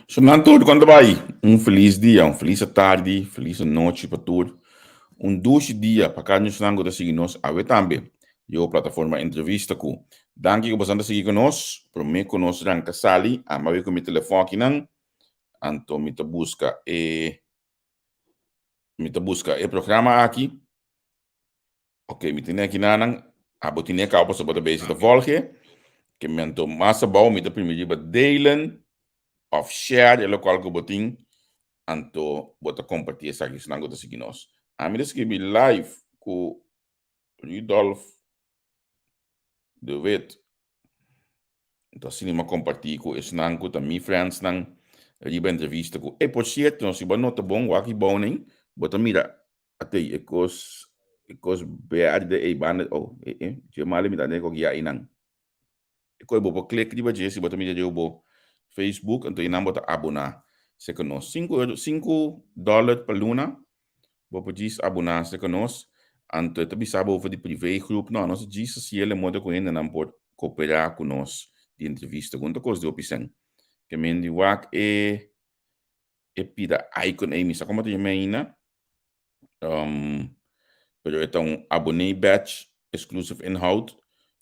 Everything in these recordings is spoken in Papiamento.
Sonan tur kon ta bai? Un felis dia, un felis atardi, felis anochi pa tur. Un dushi dia pa kada ñosnan ku ta sigui nos awe tambe di e plataforma Entrevista Ku. Danki ku bosan ta sigui ku nos. Promé ku nos ranka sali, ami a bai ku mi telefòn akinan, anto mi ta buska e mi ta buska e programa aki. Ok, mi tene aki nanan. Abo tene kau pasobra bo ta bezig ta volge. Ke mi anto mas abou mi ta primi riba delen of share e lokual ku bo tin. Anto bo ta kompartí esaki esnan ku ta sigui nos. Ami ta skribi live ku Rudolf de Wit. Anto asina mi a kompartí ku esnan ku ta mi friendsnan riba entrevista ku. E por sierto, si bo a nota bon wak i bou nen, bo ta mira Atei e kos e kos berde ei banda oh e e dje mali mi ta den koki ya einan. E kos bo por klik riba dje si bo ta mira riba bo Facebook anto einan bo ta aboná serka nos. Sinku euro $5 pa luna bo por djis aboná serka nos anto e ta bisa bo over di privé groep no nos a djis hasiel e moda ku hendenan por koperá ku nos di entrevista ku un ta kos di hopi sèn. Ke men di wak e e pida icon ei mi sa como ta yama ainda um, pero e ta un abonné badge exclusive inhoud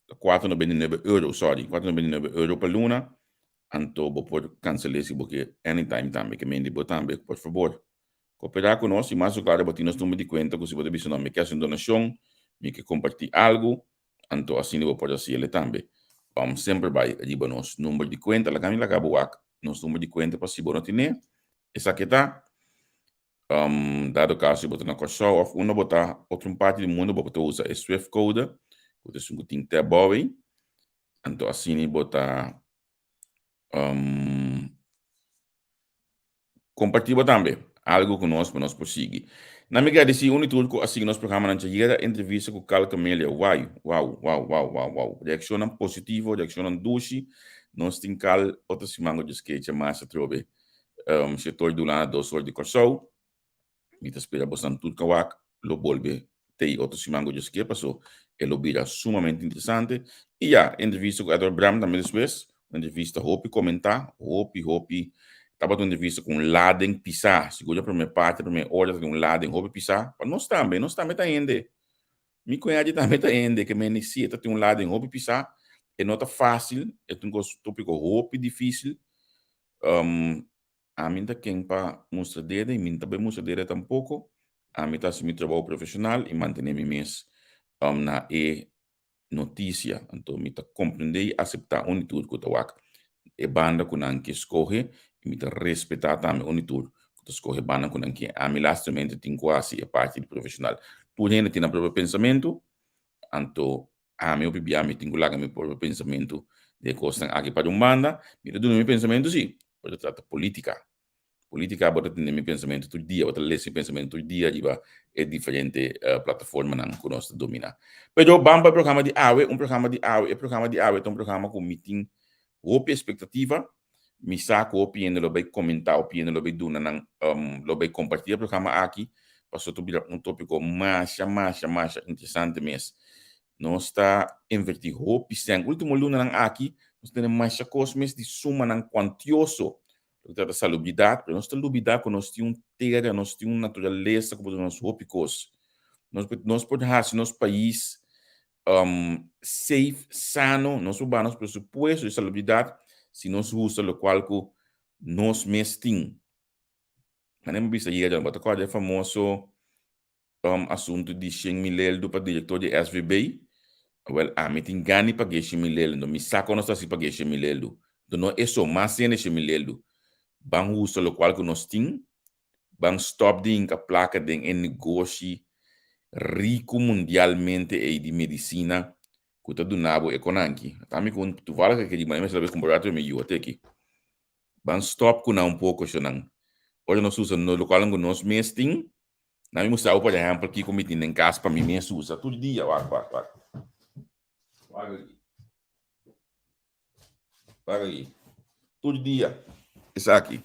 ta €4,99, sorry, €4,99 pa luna. Anto bo por cancel'é si bo ke anytime tambe. Ke mendi bo tambe, por fabor, cooperá cu nos y mas claro bo tin nos number di cuenta cu si bo ta bisa no mi ke haci un donacion, mi ke comparti algo, anto asina bo por haciele tambe. Semper bai riba nos number di cuenta. Laga mi laga bo wak nos number di cuenta pa si bo no tine. Esaki ta, dado caso si bo ta na Kòrsou òf unda bo ta otro un parti di mundo bo por ta usa e swift code ku ta esun ku tin te abou ei. Anto asina bo ta Comparti bo tambe algo cu nos pa nos por sigui. Na mi gradeci un y tur cu a sigui nos programanan djayera entrevista cu Carl Camelia. Wai, wow, wow, wow, wow, wow. Reaccionnan positivo, reaccionnan dushi. Nos tin Carl otro siman cu dje skecha mas atrobe. Sector di Hulanda 2 or di Corsou. Mi ta spera bosan tur kawak lo bolbe tei otro siman ku Dios ke paso e lo bira sumamente interesante. I ya, entrevista ku Edward Bram tambe despues, un entrevista hopi komentá, hopi hopi, tabata un entrevista ku un lading pisá, sigur e promé parti, e promé ora tabatin un lading hopi pisá, pa nos tambe, nos tambe ta hende, mi kuñadi tambe ta hende, ke mende si e ta tin un lading hopi pisá, e no ta fásil, e ta un kos tópiko hopi difísil. Ami n ta ken pa mustra dede i mi n ta bai mustra dede tampoko. Ami ta hasi mi trabou profeshonal i mantené mi mes na e notisia. Anto mi ta komprendé i aseptá un i tur ku ta wak e banda ku nan ke skohe i mi ta respetá tambe un i tur ku ta skohe banda ku nan ke. Ami lastimamente tin ku hasi e parti di profeshonal. Tur hende tin nan propio pensamentu, anto Ami hopi bia mi tin ku laga mi propio pensamentu den e kosnan aki pa di un banda. Mi ta duna mi pensamentu si, pero ta trata politika. Politika bo ta tende mi pensamentu tur dia, bo ta lesa mi pensamentu tur dia riba e diferente plataformanan ku nos ta domina. Pero ban pa e programa di awe, un programa di awe, e programa di awe ta un programa ku mi tin hopi espektativa. Mi sa ku hopi hende lo bai komentá, hopi hende lo bai duna nan, lo bai kompartí e programa aki, pasobra ta bira un tópiko masha, masha, masha interesante mes. Nos ta invertí hopi sèn. Último lunanan aki nos tene masha kos mes di sumanan kuantioso loke ta trata salubridat, pero nos ta lubidá ku nos tin un tera, nos tin un naturalesa ku por duna nos hopi kos. Nos por nos por hasi nos pais safe, sano, nos por baha nos presupuesto di salubridat si nos usa lokual ku nos mes tin. Manera mi bisa yera, bo ta kòrda e famoso asuntu di 100.000 eldo pa direktor di SVB? Awèl, ami tin gana di pag'é 100.000 eldo, enton mi sa kon nos ta hasi pag'é 100.000 eldo. Enton no eso, mas hende 100.000 eldo. Ban usa lokual ku nos tin. Ban stop di hinka plaka den e negoshi riku mundialmente ei di medisina ku ta duna bo e konanki. Ata mi ku un toevallig ke di mane mester a kumpra rato mi yu ate aki. Ban stop ku nan un poko shonan. Ora nos usa no lokual ku nos mes tin, nan mi mustra bo por ehèmpel kiko mi tin den kas pa mi mes usa tur dia. Wak wak wak. Wak aki. Wak aki. Tur dia. Esaki.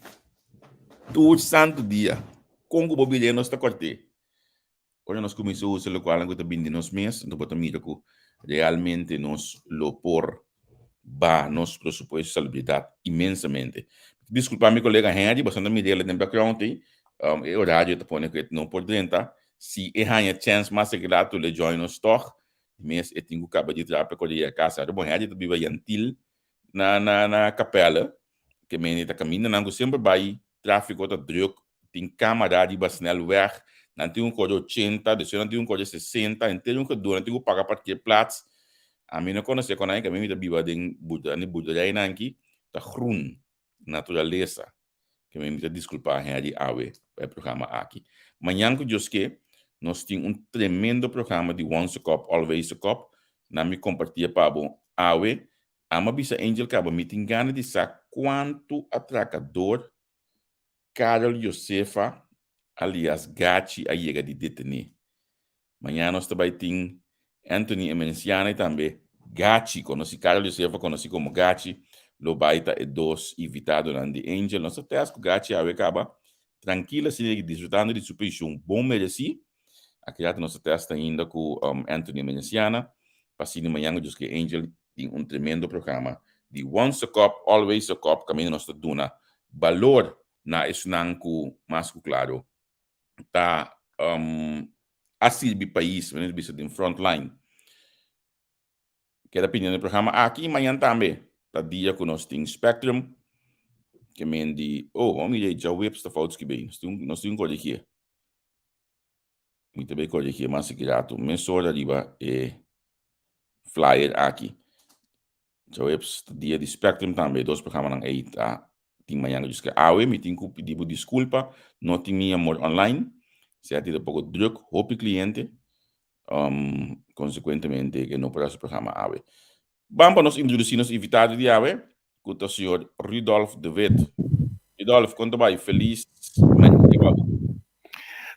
Tur santu dia. Kon ku bo bira nos ta kòrt'é. Ora nos kuminsá usa lokualnan ku ta bini di nos mes, anto bo ta mira ku realmente nos lo por. baha nos presupuesto salubridat inmensamente. Diskulpa mi kolega Henry, boso ta mir'el den background ei, e orario ta pone ku e no por drenta. Si e haña chèns mas regular lo e join nos tòg. Di mes e tin ku kaba di traha pa e kore yega kas. Ahora bon Henry ta biba Yantil na na na Capelle, ke mende ta kamindanan ku semper bai tráfiko ta drùk, tin kámara riba snelweg, nan tin un kore 80, despues nan tin un kore 60, henter un gedoe, nan tin ku paga parkeerplaats. Ami no konosé kon nan, ami ta biba den boerderijnan aki, ta groen, naturalesa. Ke mi ta diskulpá Henry awe pa e programa aki. Mañan ku Dios ke, nos tin un tremendo programa di Once a Cup, Always a Cup, na mi kompartié pa bo awe. Amo a bisa Angel kaba mi tin gana di sa kuantu atrakador Karel Josefa alias Gachi a yega di detené. Mañana nos ta bai tin Anthony Emerenciana y tambe Gachi, konosí Karel Josefa konosí komo Gachi, lo bai ta e dos invitadonan di Angel. Nos ta test ku Gachi awe kaba trankil asina y disfrutando di su penshun bon meresí. Aki rato nos ta test ainda ku Anthony Emerenciana pa asina mañana ku Dios ke Angel tin un tremendo programa di Once a Cop, Always a Cop kaminda nos ta duna balor na esnan ku mas ku klaro ta a sirbi pais, manera bisa den front line. Keda pidiendo e programa aki y mañan tambe ta dia ku nos tin Spectrum ke men di, oh, bo mira e djaweps ta fout skibei, nos tin nos tin koregie. Mi ta bay koregie mas aki rato, mesora riba e flyer aki. Djaweps ta dia di Spectrum tambe, e dos programanan ei ta tin mañana. Dus ke awe mi tin ku pidi bo diskulpa, no tin Mi Amor Online. Sea tin ta poko druk, hopi kliente, konsekuentemente ke no por hasi programa awe. Ban pa nos introdusí nos invitado di awe, ku ta señor Rudolf de Wit. Rudolf, kon ta bai? Felis mèrdia pa bo.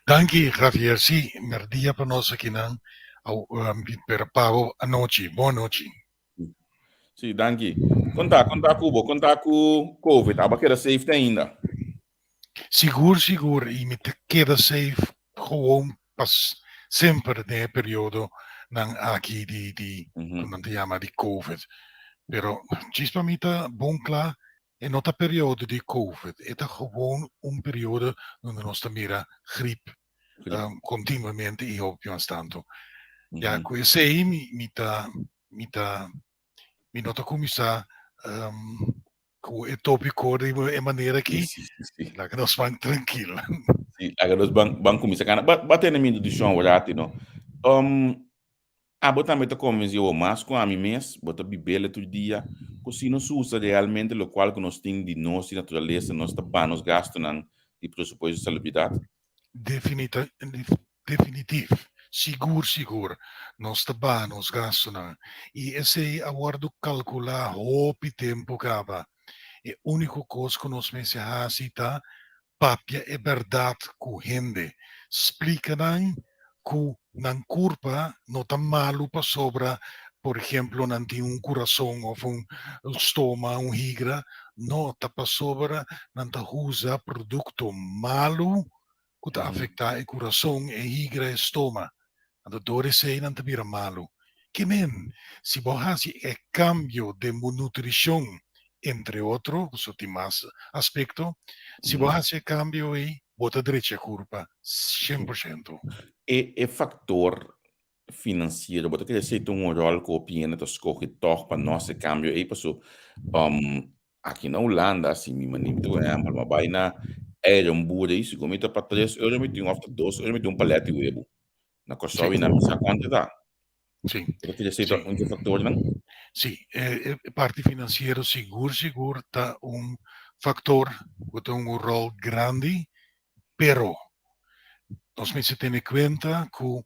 Danki Javier, sí, mèrdia pa nos akinan, pero pa bo anochi. Bon anochi. Sí, danki. Kon ta, kon ta ku bo? Kon ta ku Covid? Abo a keda safe te ainda? Sigur, sigur, i mi ta keda safe gewoon pa semper den e periodo nan aki di di ku nan ta yama di Covid. Pero djis pa mi ta bon kla, e no ta periodo di Covid, e ta gewoon un periodo donde nos ta mira grip kontinuamente i hopi mas tantu. Ya ku esei mi mi ta mi ta mi no ta kuminsá ku e tópiko di e manera aki, laga nos ban trankil. Sí, laga nos ban ban kuminsá kana. Ba ba tene mi introdushon awor ati no. Abo tambe ta konvensí bo mas ku ami mes, bo ta bibel tur dia, ku si nos usa realmente lokual ku nos tin di nos di naturalesa, nos ta baha nos gastunan di presupuesto di salubridat? Definita Definitif, sigur sigur nos ta baha nos gastunan i esei a wòrdu kalkulá hopi tempu kaba. E úniko kos ku nos mester hasi ta papia e bèrdat ku hende, splika nan ku nan kurpa no ta malu pasobra por ehemplo nan tin un kurason òf un stoma, un higra, no, ta pasobra nan ta usa produkto malu ku ta afektá e kurason, e higra, e stoma. Anto dor esei nan ta bira malu. Ke men, si bo hasi e kambio den bo nutrishon, entre otro, pasobra tin mas aspekto, si bo hasi e kambio ei, bo ta drecha e kurpa 100%. E e faktor finansiero, bo ta kere esei ta un ròl ku hopi hende ta skohe tòg pa no hasi e kambio ei? Pasobra Aki na Hulanda, si mi manera mi ta por ehempel, mi a bai na Eirenboer ei, segun mi ta pa 3 euro mi tin òf ta 2 euro mi tin un palèt di webu. Na Kòrsou i na mi sa kuantu ta. Bo ta kere esei ta un di e faktornan? Sí, e parti finansiero sigur sigur ta un faktor ku ta un ròl grandi, pero nos mester tene kuenta ku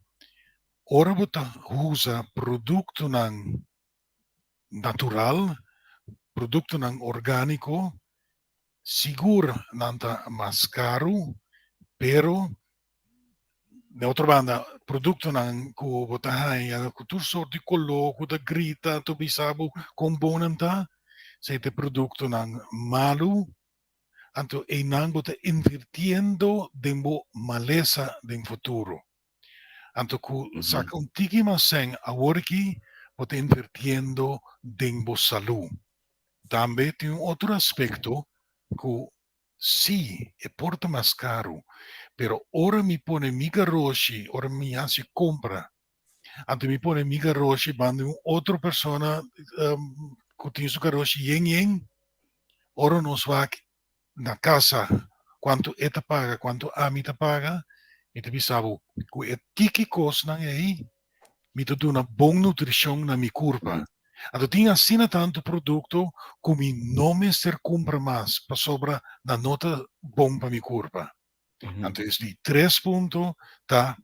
ora bo ta usa produktonan natural, produktonan orgániko, sigur nan ta mas karu, pero di otro banda produktonan ku bo ta haña ku tur sort di koló ku ta grita ta bisa bo kon bon nan ta, esei ta e produktonan malu, anto einan bo ta invirtiendo den bo malesa den futuro. Anto ku saka un tiki mas sèn awor aki, bo ta invertiendo den bo salú. Tambe tin un otro aspekto ku sí e por ta mas karu, pero ora mi pone mi garoshi, ora mi hasi kompra, anto mi pone mi garoshi banda di un otro persona ku tin su garoshi yen yen, ora nos wak na casa cuanto e ta paga, cuanto ami ta paga, mi ta bisa bo cu e tiki cosnan ey mi ta duna bon nutricion na mi curpa. Anto tin asina tanto producto cu mi no mester cumpra mas pasobra nan no ta bon pa mi curpa. Anto es di tres punto ta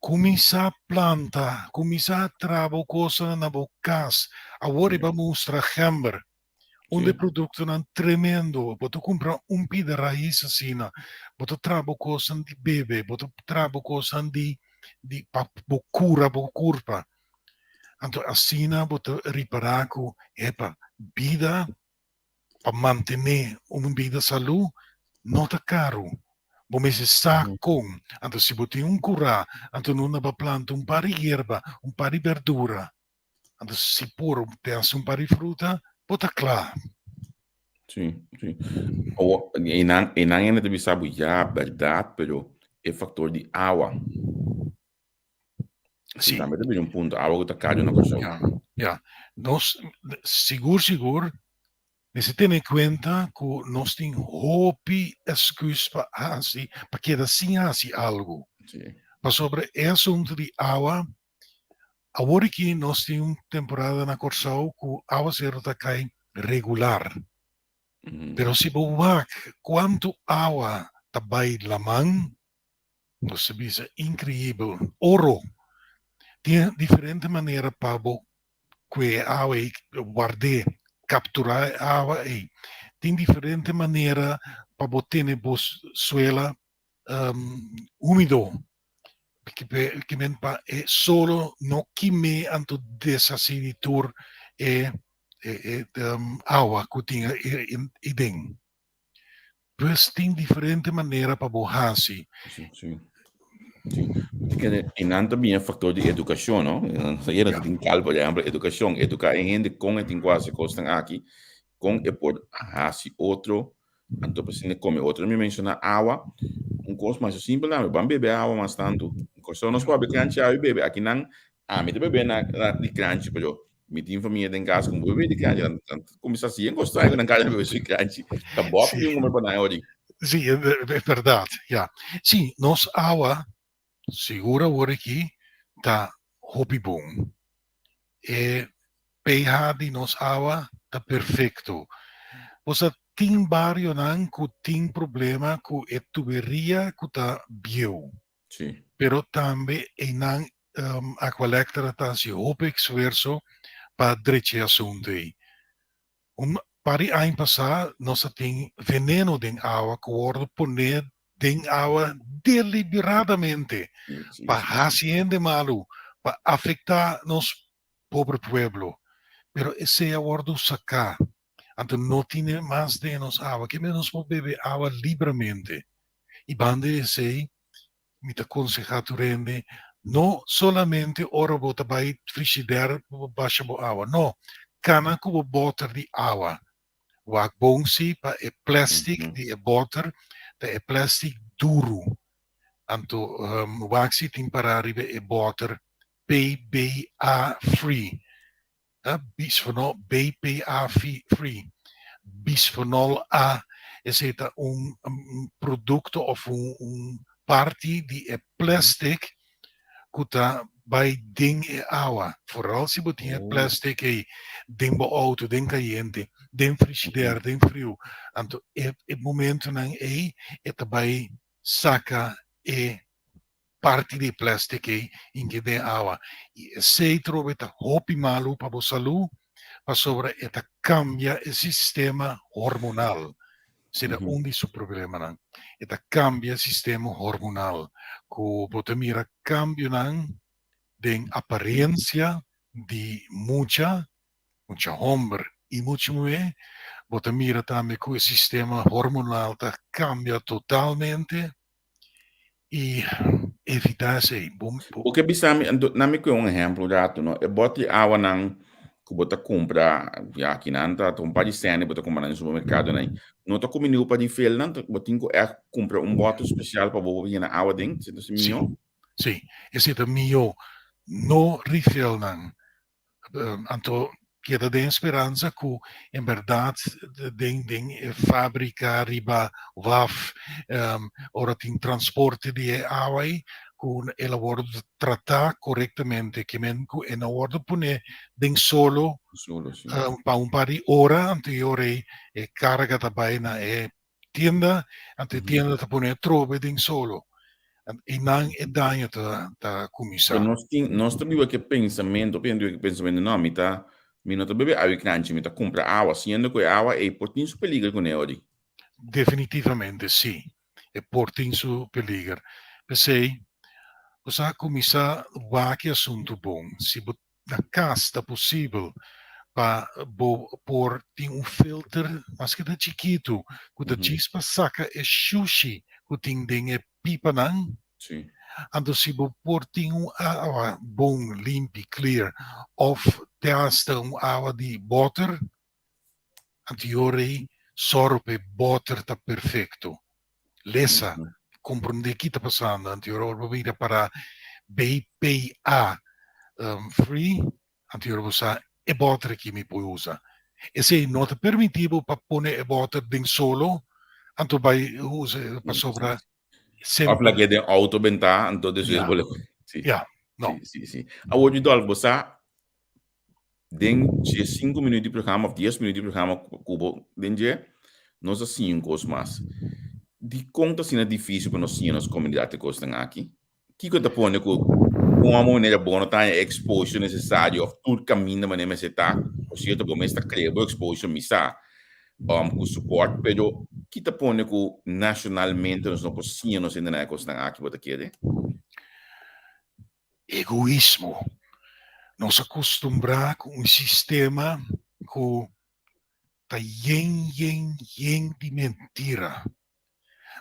cuminsa planta, cuminsa traha bo cosnan na bo cas. Awor e ba mustra gember. Un de productonan tremendo. Bo ta cumpra un pida rais asina. Bo ta traha bo cosnan di bebe, bo ta traha bo cosnan di di pa bo cura bo curpa. Anto asina bo ta ripara cu, epa, bida pa mantené un bida salú no ta karu. Bo mester sa kon. Anto si bo tin un kurá, anto no na bo planta un par di yerba, un par di berdura. Anto si por te hasi un par di fruta, bo ta kla. Sí, sí. O, einan, einan hende ta bisa bo ya, bèrdat, pero e faktor di awa. Sí. Tambe ta bini un punto, awa ku ta karu na Kòrsou. Ya, ya. Nos, sigur sigur, mester tene kuenta ku nos tin hopi esküs pa hasi, pa keda sin hasi algu. Sí. Pasobra e asuntu di awa, awor aki nos tin un temporada na Kòrsou ku awaseru ta kai regular. Pero si bo wak kuantu awa ta bai laman, Nos ta bisa increibel. Oro. Tin diferente manera pa bo kue e awa ei, ward'é, kapturá e awa ei. Tin diferente manera pa bo tene bo suela humido. Ke men pa e solo no kim'é anto deshasí di tur e awa ku tin ei den. Pues tin diferente manera pa bo hasi. Sí, sí. Sí. Kende, y nan ta bien factor di educacion, no? Nan ta tin cal, por ejemplo, educacion. Educa e hende con e tin cu haci cosnan aki, con e por haci otro, anto pa asina come otro. Mi menciona awa, un cos masha simpel tambe, ban bebe awa mas tanto. Cosnan nos por habri kranchi awa y bebe. Aki nan, ami ta bebe na, na di kranchi, pero Mi tin famia den kas ku bebe di kranchi, nan nan kuminsá siña kos traño nan kada bebe su kranchi. Ta bòp tin un pa nan ori. Sí, e bèrdat, ya. Sí, nos awa sigur awor aki ta hopi bon. E pH di nos awa ta perfekto. Bo sa tin barionan ku tin problema ku e tuberia ku ta bieu. Sí. Pero tambe einan Aqualectra ta hasi hopi esfuerso pa drecha e asuntu ei. Un par di aña pasá nos a tin veneno den awa ku wòrdu poné den awa deliberadamente pa hasi hende malu, pa afektá nos pobre pueblo. Pero esei a wòrdu saká. Anto no tine mas den nos awa. Ke mester nos por bebe awa libremente. I banda di esei mi ta konsehá tur hende no solamente ora bo ta bai frishider bo basha bo awa, no, kana ku bo bòter di awa. Wak bon si pa e plèstik di e bòter ta e plèstik duru. Anto wak si tin pará riba e bòter PBA free. Bisfenol, BPA free, bisfenol A, esei ta un produkto òf un parti di e plèstik ku ta bai den e awa. Foral si bo tin e plèstik ei den bo outo, den kayente, den frishider, den friu. Anto e momentunan ei e ta bai saka e parti di plastic ei inke den awa y esey trobe ta hopi malu pa bo salú pasobra e ta cambia e sistema hormonal. Esey ta un di su problemanan. E ta cambia e sistema hormonal cu bo ta mira cambionan den apariencia di mucha, mucha homber y mucha muhe. Bo ta mira tambe cu e sistema hormonal ta cambia totalmente. I evitá esei. Bo, bo. Bo ke bisa mi, anto na mi kue un ehempel un ratu no, e bòt di awanan ku bo ta kumpra, ya akinan ta un par di sèn bo ta kumpra nan den supermerkadonan, no ta kuminiu pa refill nan, bo tin ku ègt kumpra un bòtel spesial pa bo yena awa den, si ta mihó? Sí, esei ta mihó, no refill nan. Anto keda den speransa ku en bèrdat den den e fábrika riba waf ora tin transporte di e awa ei ku el a wòrdu tratá korektamente ke men ku e no wòrdu pone den solo pa un par di ora anto e ora ei e karga ta bai na e tienda anto e tienda ta pone atrobe den solo i nan e daño ta ta kuminsá. Pero nos tin nos ta biba ku e pensamentu hopi hende biba ku e pensamentu no mi ta mi no ta bebe awa i kranchi mi ta kumpra awa siendo ku e awa ei por tin su peliger kuné ori. Definitivamente si e por tin su peliger p'esei bo sa kuminsá wak e asuntu bon si bo na kas ta posibel pa bo por tin un filter maske ta chikitu ku ta djis pa saka e shushi ku tin den e pipanan. Anto si bo por tin un awa bon limpi, clear, òf te hasta un awa di bòter, anto yora ei sòru pa e bòter ta perfekto. Lesa, komprondé ki ta pasando, anto yora ora bo mira para BPA free, anto yora bo sa e bòter aki mi por usa. Esei no ta permití bo pa pone e bòter den solo, anto bai usa pasobra semper. Of lag'é den auto bentá, anto despues bo Sí. Ya, no. Sí, sí, sí. Awor Rudolf, bo sa den dje sinku minuut di programa of dies minuut di programa ku bo den dje, nos a siña un kos mas. Dikon ta asina difísil pa nos siña nos komunidat e kosnan aki? Kiko ta pone ku un hòmber manera bo no ta haña e eksposure nesesario òf tur kaminda manera mester ta? Por sierto bo mes ta krea bo eksposure mi sa ku support, pero ki ta pone ku nashonalmente nos no por siña nos hendenan e kosnan aki bo ta kere? Egoismo. Nos a kustumbrá ku un sistema ku ta yen yen yen di mentira.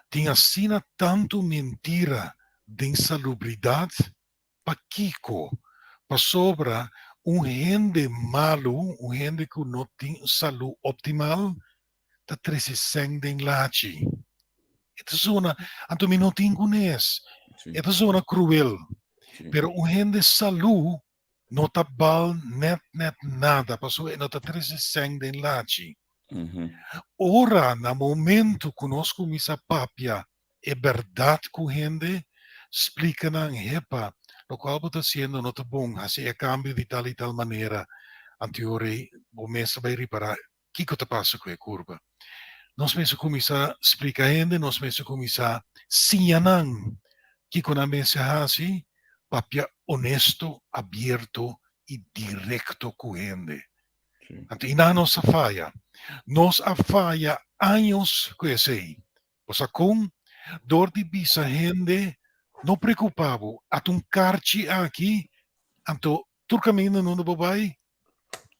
Tin asina tantu mentira den salubridat. Pakiko? Pasobra un hende malu, un hende ku no tin salú optimal, ta trese sèn den lachi. E ta zona, anto mi no tin kunes. E ta zona kruel. Pero un hende salú no ta bal nèt nèt nada, pasobra e no ta trese sèn den lachi. Ora na momentu ku nos kuminsá papia e bèrdat ku hende, splika nan, Hepa, lokual bo ta hasiendo no ta bon, hasi e kambio di tal i tal manera, anto ora ei bo mes ta bai ripará Kiko ta pasa ku e kurba? Nos mester kuminsá splika hende, nos mester kuminsá siña nan kiko nan mester hasi, papia onesto, abierto i direkto ku hende. Anto i nan nos a faya. Nos a faya años ku esei. Bo sa kon? Dor di bisa hende, No preokupá bo, ata un karchi aki, anto tur kaminda nunda bo bai,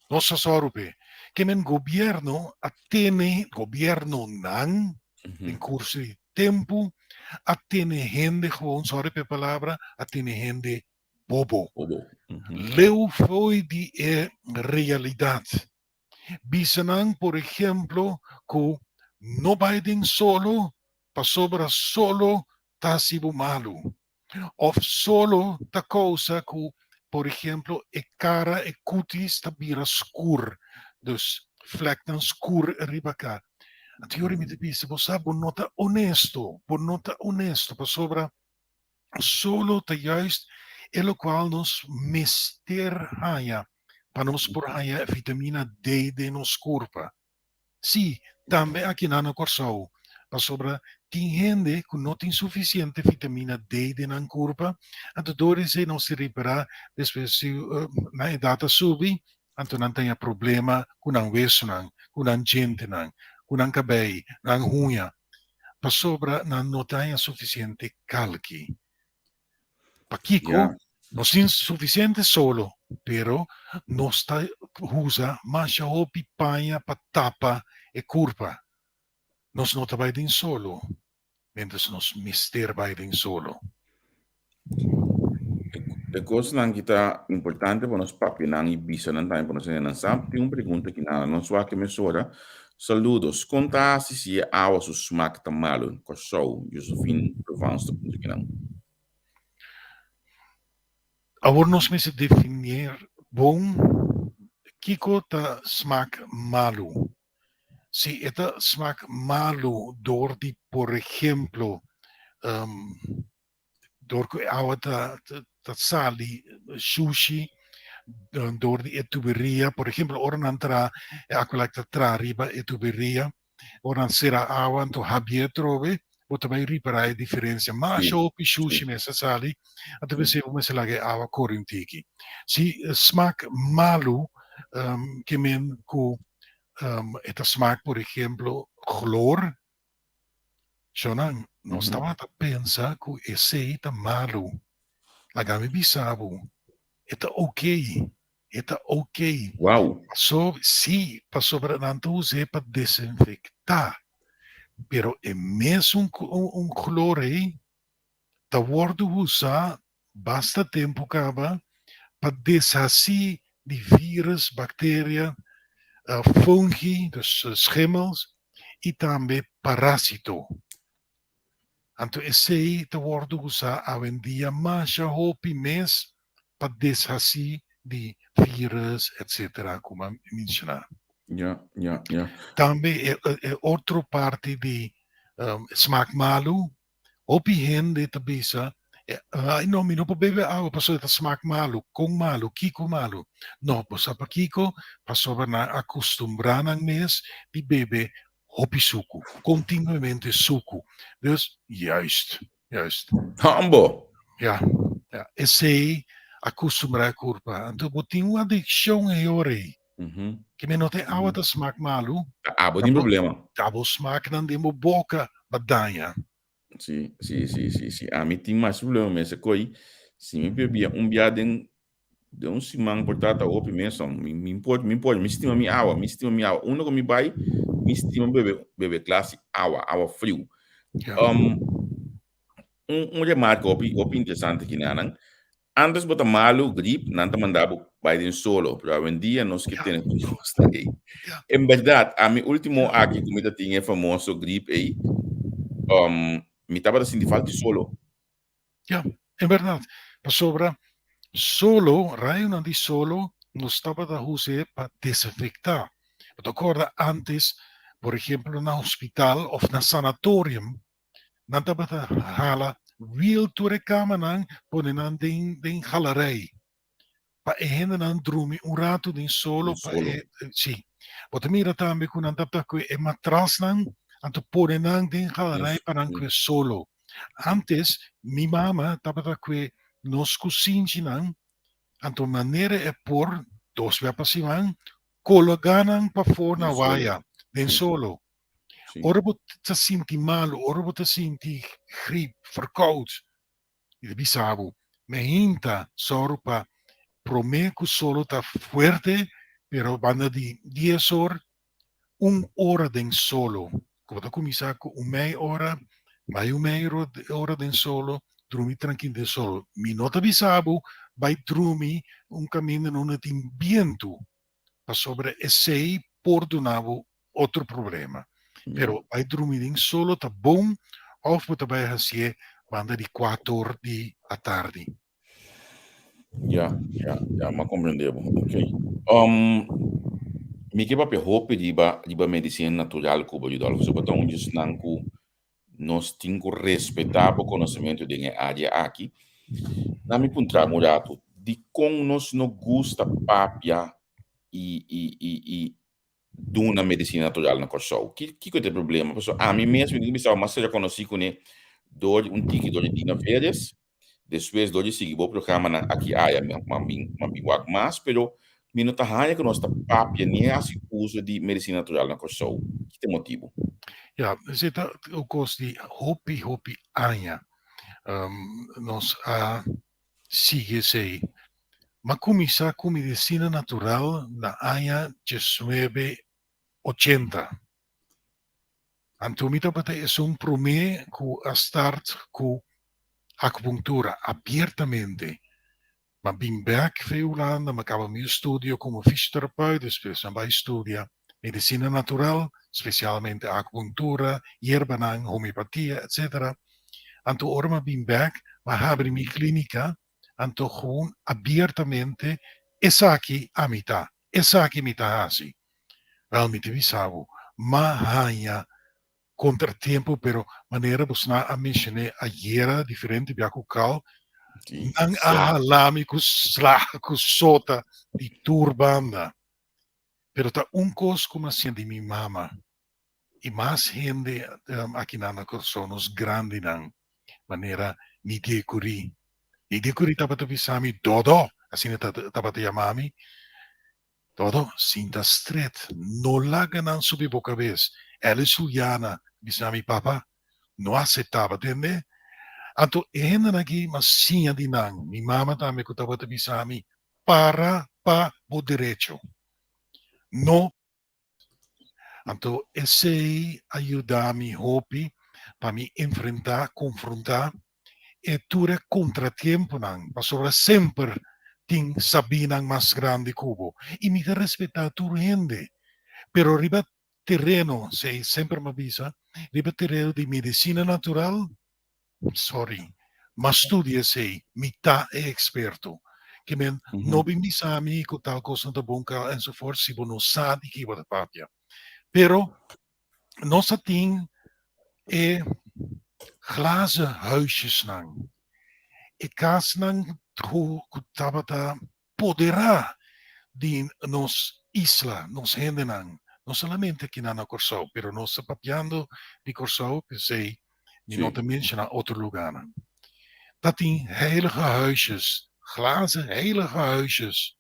Nos a sòru p'e. Ke men gobièrnu a tene, gobièrnunan den kurso di tempu a tene hende gewoon, sòri p'e palabra, a tene hende bobo. Leu fo'i di e realidat. Bisa nan, por ehemplo, ku no bai den solo pasobra solo ta hasi bo malu. Of solo ta kousa ku, por ehemplo, e kara, e kutis ta bira skur, dus vleknan skur riba ka. Anto yori mi ta bisa, bo sa bo no ta honesto, bo no ta honesto pasobra solo ta juist e lokual nos mester haña pa nos por haña vitamina D den nos kurpa. Sí, tambe akinan na Kòrsou, pasobra tin hende ku no tin sufisiente vitamina D den nan kurpa, anto dor esei nos ta ripará despues si nan edat a subi, anto nan ta haña problema ku nan wesonan, ku nan djentenan, ku nan kabei, nan huña, pasobra nan no ta haña sufisiente kalki. Pakiko? Nos tin sufisiente solo, pero nos ta usa masha hopi paña pa tapa e kurpa. Nos no ta bai den solo. Mientras nos mester bai den solo. E kosnan ki ta importante pa nos papia nan i bisa nan tambe pa nos hende nan sa. Tin un pregunta ki nada nos wak mesora. Saludos, kon ta hasi si e awa su smak ta malu? Kòrsou, Josephine Provence ta puntra kinan. Awor nos mester definier bon kiko ta smak malu. Si e ta smak malu dor di por ehemplo dor ku e awa ta ta sali shushi dor di e tuberia, por ehemplo ora nan traha e Aqualite ta traha riba e tuberia, ora nan sera awa anto habia atrobe bo ta bai ripara e diferencia masha hopi shushi mester sali anto p'esei bo mester laga e awa kore un tiki. Si smak malu ke men ku e ta smak por ehemplo chlor, Shonnan, nos tabata pensa ku esei ta malu. Laga mi bisa bo, e ta okey, e ta okey. Wow! Paso, sí, pasobra nan ta us'é pa desinfektá. Pero e mesun un chlor ei ta wòrdu usá basta tempu kaba pa deshasí di vírus, bakteria, fungi, dus schimmels, i tambe parásito. Anto esei ta wòrdu usá awendia masha hopi mes pa deshasí di vírus, etcétera, ku mi a menshoná. Ja, ja, ja. Tambe e otro parti di smak malu Hopi hende ta bisa, Ai no, mi no por bebe awa pasobra e ta smak malu. Kon malu? Kiko malu? No, bo sa pakiko? Pasobra nan a kustumbrá nan mes di bebe hopi suku, kontinuamente suku. Dus, juist, juist. Hambo! Ja, ja. Esei a kustumbrá e kurpa. Anto bo tin un adikshon ei ora ei. Ke mi no ta e awa ta smak malu. Ta abo tin problema. Ta bo smaknan den bo boka ba daña. Si, si, si, si, si. Ami tin mas problema mes e koi. Si mi bebia un bia den den un siman por ta ta hopi mes son. Mi mi por mi por mi stima mi awa, mi stima mi awa. Unda ku mi bai mi stima bebe bebe glas di awa, awa friu. Ja. Um, un un remarke hopi hopi interesante kinanan. Antes bo ta malu, grip, nan ta manda bo bai den solo, pero awendia nos ke tene ku nos ta ei. En berdad, ami ultimo aki ku mi ta tin e famoso grip ei, um, mi tabata sinti falta di solo. Ja, en berdad. Pasobra solo, rayonan di solo, nos tabata hus'é pa desinfektá. Bo ta kòrda antes, por ehemplo, na hospital òf na sanatorium, Nan tabata hala wiel tur e kamanan pone nan den den galerij pa e hendenan drumi un ratu den solo pa e si. Bo ta mira tambe ku nan tabata kue e matrasnan anto pone nan den galerij pa nan kue solo. Antes mi mama tabata kue nos kusinchinan anto manera e por dos bia pa siman kologa nan pafó na waya den solo. Ora bo ta sinti malu, ora bo ta sinti grip, verkoud, i ta bisa bo, Mehinta sòru pa promé ku solo ta fuerte, pero banda di dies or, un ora den solo. Ku bo ta kuminsá ku un mei ora, bai un mei ora den solo, drumi trankil den solo. Mi no ta bisa bo bai drumi un kaminda unda tin bientu, pasobra esei por duna bo otro problema. Pero bai drumi den solo ta bon of bo ta bai hacié banda di cuator di atardi. Ja, ja, ja, m'a comprende bo. Ok. Um, mi ke papia hopi riba, riba medicina natural ku bo, Rudolf. So bo ta un djesnan ku nos tin ku respetá bo konosementu den e área aki. Na mi puntra bo un ratu, dikon nos no gusta papia i, i, i, i duna medisina natural na Kòrsou? Kiko ta e problema? Pasobra ami mes mi tin ku bisa bo mas rekonosí kuné dor di un tiki dor di Dina Veres, despues dor di sigui bo programanan aki aya mi a bin mi a bin wak mas, pero mi no ta haña ku nos ta papia ni hasi uso di medisina natural na Kòrsou. Ki ta e motibu? Ya, esei ta un kos di hopi hopi aña. Nos a sigui esei. M'a kuminsá ku medisina natural na aña diesnuebe ochenta. Anto mi tabata esun promé ku a start ku akupunktura abiertamente. M'a bin bèk for Hulanda, m'a kaba mi estudio komo fisioterapeut, despues m'a bai studia medisina natural, spesialmente akupunktura, yerbanan, homeopatia, etcetera. Anto ora m'a bin bèk, m'a habri mi klínika, anto gewoon abiertamente esaki ami ta, esaki mi ta hasi. Wèl, mi ta bisa bo, m'a haña kontratiempo, pero manera bosnan a menshoné ayera diferente bia ku Carl, nan a hala mi ku sla, ku sota di tur banda. Pero ta un kos ku mi a siña di mi mama i mas hende akinan na Kòrsou, nos grandinan, manera Nidia Curie. Nidia Curie tabata bisa mi, Dodo, asina e tabata yama mi, Dodo, sinta stret, no laga nan subi bo kabes. Ellis Juliana bisa mi, Papa, no aseptá, bo tende? Anto e hendenan aki m'a siña di nan. Mi mama tambe ku tabata bisa mi, Para pa bo derecho. No. Anto esei a yuda mi hopi pa mi enfrentá, konfrontá e tur e kontratiemponan, pasobra semper tin sabínan mas grandi ku bo. I mi ta respetá tur hende, pero riba tereno, esei semper mi a bisa, riba tereno di medisina natural, sorry, m'a studia esei, mi ta e eksperto. Ke men no bin bisa mi ku tal kos no ta bon enzovoort si bo no sa di ki bo ta papia. Pero nos a tin e glazen huisjesnan, e kasnan ku tabata poderá di nos isla, nos hendenan, no solamente akinan na Kòrsou, pero nos ta papiando di Kòrsou, p'esei mi no ta menshoná otro lugánan. Ta tin heilige huisjes, glazen heilige huisjes,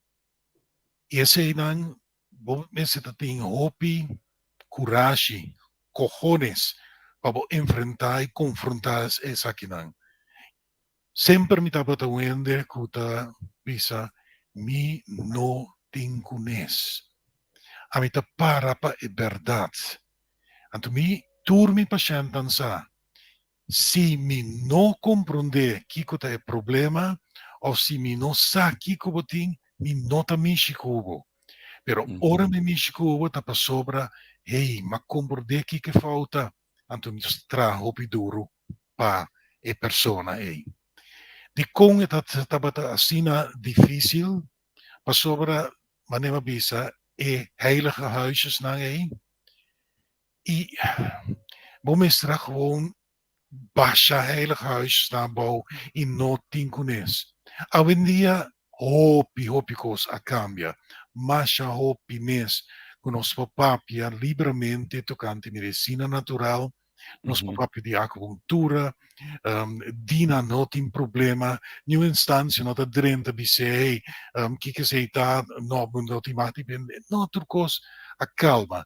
i eseinan Bo mester ta tin hopi kurashi, kohones, pa bo enfrentá i konfrontá esakinan. Semper mi tabata un hende ku ta bisa, Mi no tin kunes. Ami ta para pa e bèrdat. Anto mi tur mi pashèntnan sa, Si mi no komprondé kiko ta e problema òf si mi no sa kiko bo tin, mi no ta mishi ku bo. Pero ora mi mishi ku bo ta pasobra, hey, m'a komprondé kiko e fouta, anto mi ta traha hopi duru pa e persona ei. Dikon e tabata asina difísil? Pasobra, manera mi a bisa, e heilige huisjesnan ei I bo mester a gewoon basha Heilig Huis na abou i no tin kunes. Awendia hopi hopi kos a kambia, masha hopi mes ku nos por papia libramente tokante medisina natural, nos por papia di akupunktura, Dina no tin problema, niun instansia no ta drenta bis'é hey kiko esei ta, no bo no tin mag di bende, no tur kos a kalma.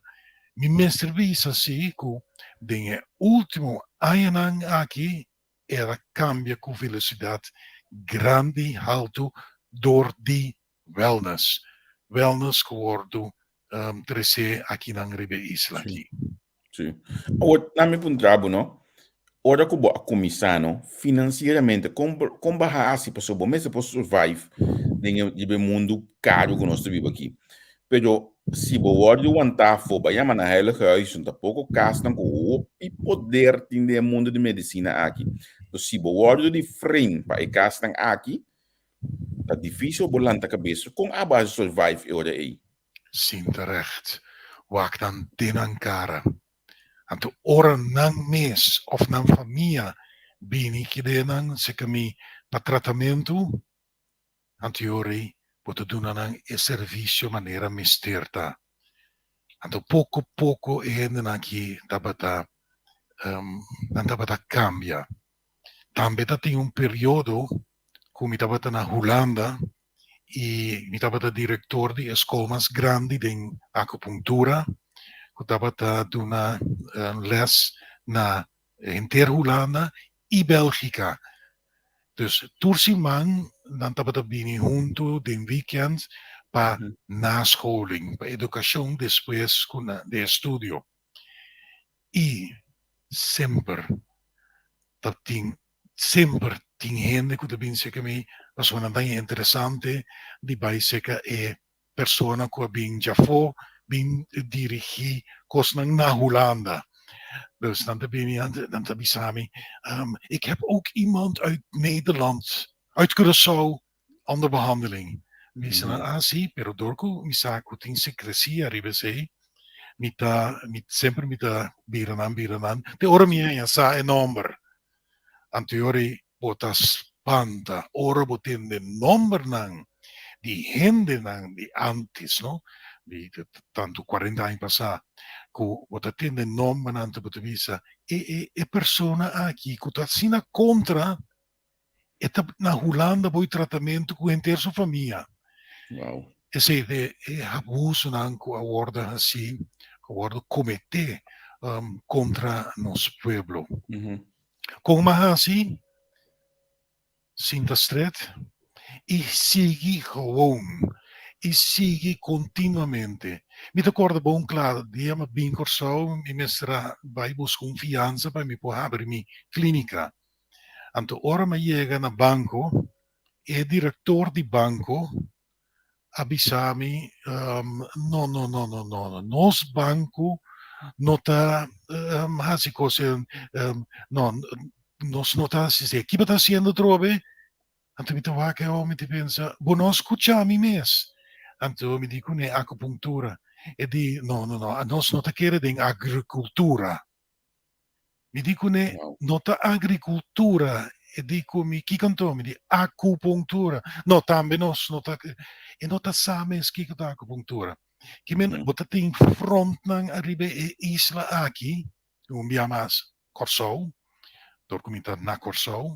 Mi mester bisa si ku den e último añanan aki el a kambia ku velosidat grandi haltu dor di wellness. Wellness ku wòrdu tresé akinan riba e isla aki. Sí. Awor, laat mi puntra bo, no? Ora ku bo a kuminsá, no, finansieramente, kon kon bo a hasi pasobra bo mester por survive den e riba e mundu karu ku nos ta biba aki. Pero si bo wòrdu wantá afó, bo a yama na Heilige Huis, no ta poko kasnan ku hopi poder tin den e mundu di medisina aki. Entonces, si bo wòrdu di frame pa e kasnan aki, ta difísil bo lanta kabes. Kon abo a survive e ora ei? Sinta recht, wak nan den nan kara. Anto ora nan mes òf nan famia bini kede nan serka mi pa tratamentu, anto e ora ei bo ta duna nan e servisio manera mester ta. Anto poko poko e hendenan aki tabata nan tabata kambia. Tambe ta tin un periodo ku mi tabata na Hulanda i mi tabata direktor di e skol mas grandi den akupunktura ku tabata duna les na henter Hulanda i Bèlgika. Dus tur siman nan tabata bini huntu den wikènt pa nascholing, pa edukashon despues ku nan di estudio. I. Semper ta tin, semper tin hende ku ta bin serka mi pasobra nan ta interesante di bai serka e persona ku a bin djafó bin dirigí kosnan na Hulanda. Dus nan ta bini nan ta bisa mi, ik heb ook iemand uit Nederland, uit Curaçao, onder behandeling. Mi bisa nan, ah si, pero dor ku mi sa ku tin sekresia riba esei, mi ta, mi semper mi ta bira nan, bira nan, te ora mi haña sa e nòmber. Anteori bo ta spanta ora bo tende nòmbernan di hendenan di ántes, no, di tantu kuarenta aña pasá, ku bo ta tende nòmbernan ta bo ta bisa, e e e persona aki ku ta asina kontra, e ta na Hulanda bo e tratamentu ku henter su famia. Wow. Esei ta e abusonan ku a wòrdu hasí, ku a wòrdu kometé kontra nos pueblo. Kon m'a hasi? Sinta stret i sigui gewoon i sigui kontinuamente. Mi ta kòrda bon kla dia m'a bin Kòrsou mi mester a bai buska un fiansa pa mi por habri mi klínika. Anto ora m'a yega na banko e direktor di banko a bisa mi, no, no, no, no, no, nos banco no ta hasi cos, no, nos no ta hasi esei. Ki bo ta haciendo atrobe? Anto mi ta wak e home, mi ta pensa, bo no a scucha mi mes? Anto mi di cune, acupunctura. E di, no, no, no, nos no ta kere den agricultura. Mi di kuné, no ta agrikultura. E di ku mi, kiko anto? Mi di, akupunktura. No, tambe nos no ta, e no ta sa mes kiko ta akupunktura. Ki men, bo ta tin frontnan ariba e isla aki, un bia mas Kòrsou, dor ku mi ta na Kòrsou.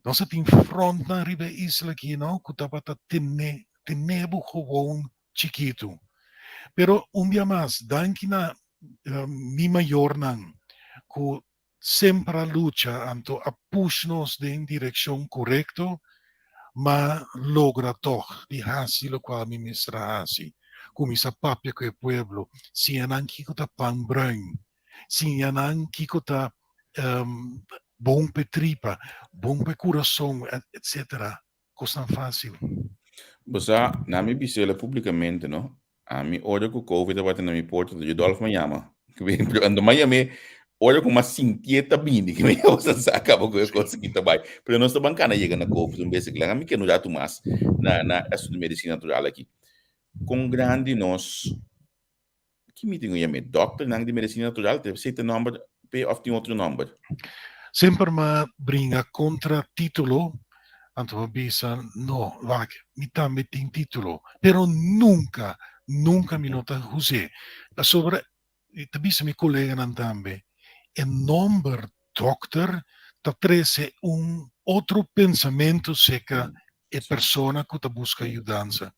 Nos a tin frontnan riba e isla aki, no, ku tabata tene, tene bo gewoon chikitu. Pero un bia mas, danki na mi mayornan ku semper a lucha anto a push nos den direkshon korekto, m'a logra tòg di hasi lokual mi mester a hasi, kuminsá papia ku e pueblo, siña nan kiko ta pan bruin, siña nan kiko ta bon p'e tripa, bon p'e kurason, etsetera. Kosnan fásil. Bo sa, na mi bis'el públikamente, no? Ami ora ku Covid tabata na mi porta, ta Rudolf mi yama. Anto mi a yam'é ora ku mi a sintié ta bini, ku mi a sa kaba ku e kos aki ta bai. Pero nos ta ban kana yega na Covid un bes. Laga mi keda un ratu mas na na asuntu di medisina natural aki. Kon grandi nos Ki mi tin ku yam'é? Dòkternan di medisina natural? Ta esei ta nòmber p'e òf tin otro nòmber? Semper m'a bringa kontra título, anto m'a bisa, No, wak, mi tambe tin título, pero nunka, nunka mi no ta us'é. Pasobra, mi ta bisa mi koleganan tambe, e nòmber dòkter ta trese un otro pensamentu serka e persona ku ta buska yudansa.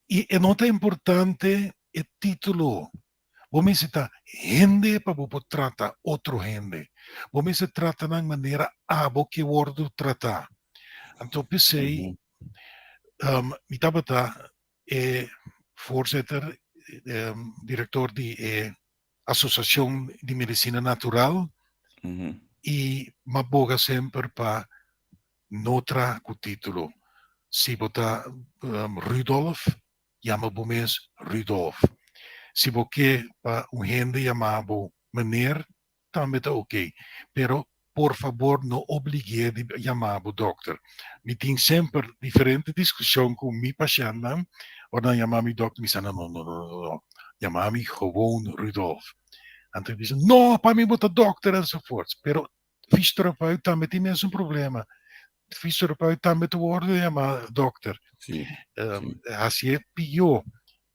I e no ta importante e título. Bo mester ta hende pa bo por trata otro hende. Bo mester trata nan manera abo ke wòrdu tratá. Anto p'esei mi tabata e voorzitter, direktor di e Asosiashon di Medisina Natural i m'a boga semper pa No tra ku título. Si bo ta Rudolf, yama bo mes Rudolf. Si bo ke pa un hende yama bo meneer, tambe ta oke. Pero por fabor no oblig'é di yama bo dòkter. Mi tin semper diferente diskushon ku mi pashèntnan, ora nan yama mi dòkter mi sa nan no no no no no, yama mi gewoon Rudolf. Anto e bisa, no, pa mi bo ta dòkter enzovoorts. Pero Fysioterapeut tambe tin mesun problema. Fysioterapeut tambe ta wòrdu yamá dòkter. Sí, Um, sí. Hasié pió.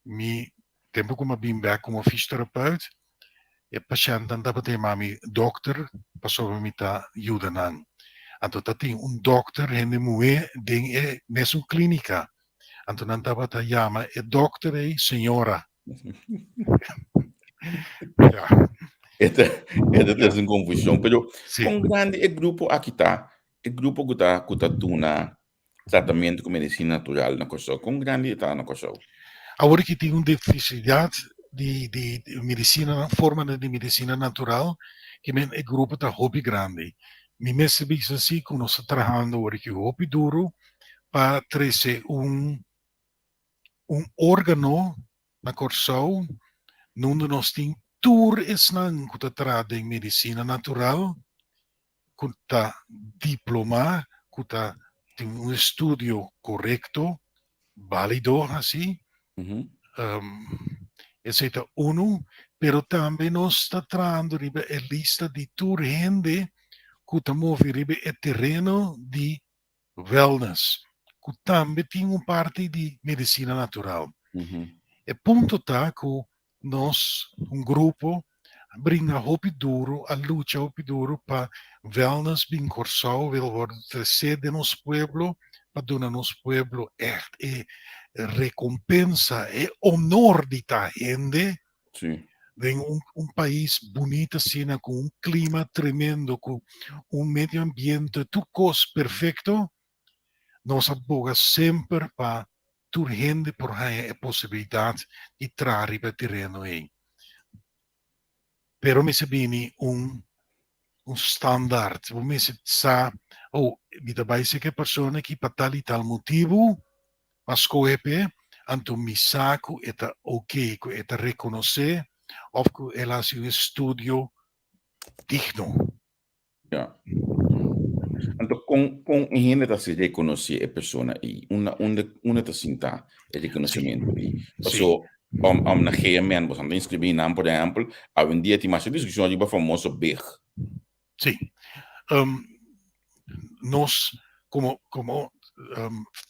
Mi tempu ku mi a bin bèk komo fysioterapeut, e pashèntnan tabata yamá mi dòkter pasobra mi ta yuda nan. Anto ta tin un dòkter hende muhé den e mesun klínika. Anto nan tabata yama e dòkter ei señora. Ja. Esta, esta es un confusión, pero Sí. con grande e grupo aki ta, e grupo ku ta ku ta duna tratamiento ku medicina natural na Kòrsou, kon grande e ta na Kòrsou? Awor ki tin un deficidat. Di di medisina, formanan di medisina natural, ke men e grupo ta hopi grandi. Mi mester bisa si ku nos ta trahando awor aki hopi duru pa trese un un organo na Kòrsou nunda nos tin tur esnan ku ta traha den medisina natural, ku ta diplomá, ku ta tin un estudio korekto, bálido hasi. Esei ta unu, pero tambe nos ta trahando riba e lista di tur hende ku ta move riba e tereno di wellness, ku tambe tin un parti di medisina natural. E punto ta ku nos, un grupo, a bringa hopi duru, a lucha hopi duru pa wellness bin Kòrsou, wil wòrdu tresé den nos pueblo, pa duna nos pueblo ègt e rekompensa, e honor di ta hende den un pais bunita asina, ku un klima tremendo, ku un medio ambiente, tur kos perfekto. Nos a boga semper pa tur hende por haña e posibilidat di traha riba e tereno ei. Pero mester bini un un standaard. Bo mester sa, oh, mi ta bai serka e persona aki pa tal i tal motibu, m'a skohe p'e, anto mi sa ku e ta oké, ku e ta rekonosé òf ku el a hasi un estudio digno. Ja. Anto kon kon e hende ta hasi rekonosé e persona ei? Unda unda unda ta sinta e rekonosementu ei? Paso om om na GMN boso ta inskribí nan por ehèmpel, awendia tin masha diskushon riba famoso big. Sí. Nos komo komo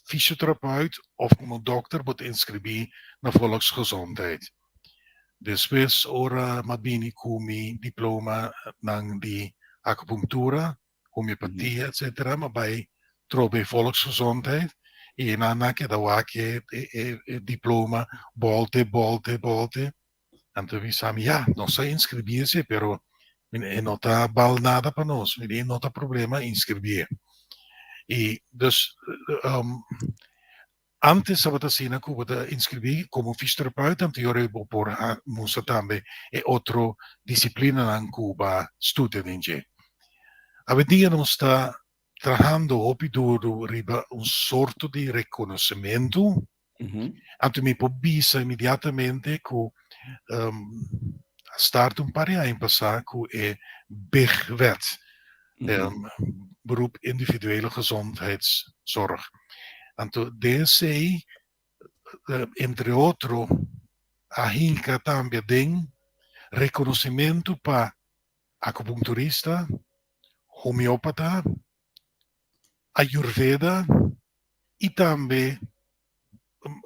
fisioterapeut òf komo dòkter bo ta inskribí na Volksgezondheid. Despues ora m'a bini ku mi diploma nan di akupunktura, homeopatia etcetera m'a bai trobe Volksgezondheid i nan a keda wak e e diploma bolte bolte bolte. Anto mi sa mi ya nos a inskribí esei pero e no ta bal nada pa nos, mi di no ta problema inskribí. I dus Antes tabata asina ku bo ta inskribí komo fisioterapeut, anto yora bo por a mustra tambe e otro disiplinanan ku bo a studia den dje. Awendia nos ta trahando hopi duru riba un sorto di rekonosementu, anto mi por bisa inmediatamente ku a start un par di aña pasá ku e BIG-wet, Beroep Individuele Gezondheidszorg. Anto den esei, entre otro, a hinka tambe den rekonosimentu pa akupunkturista, homeopata, ayurveda i tambe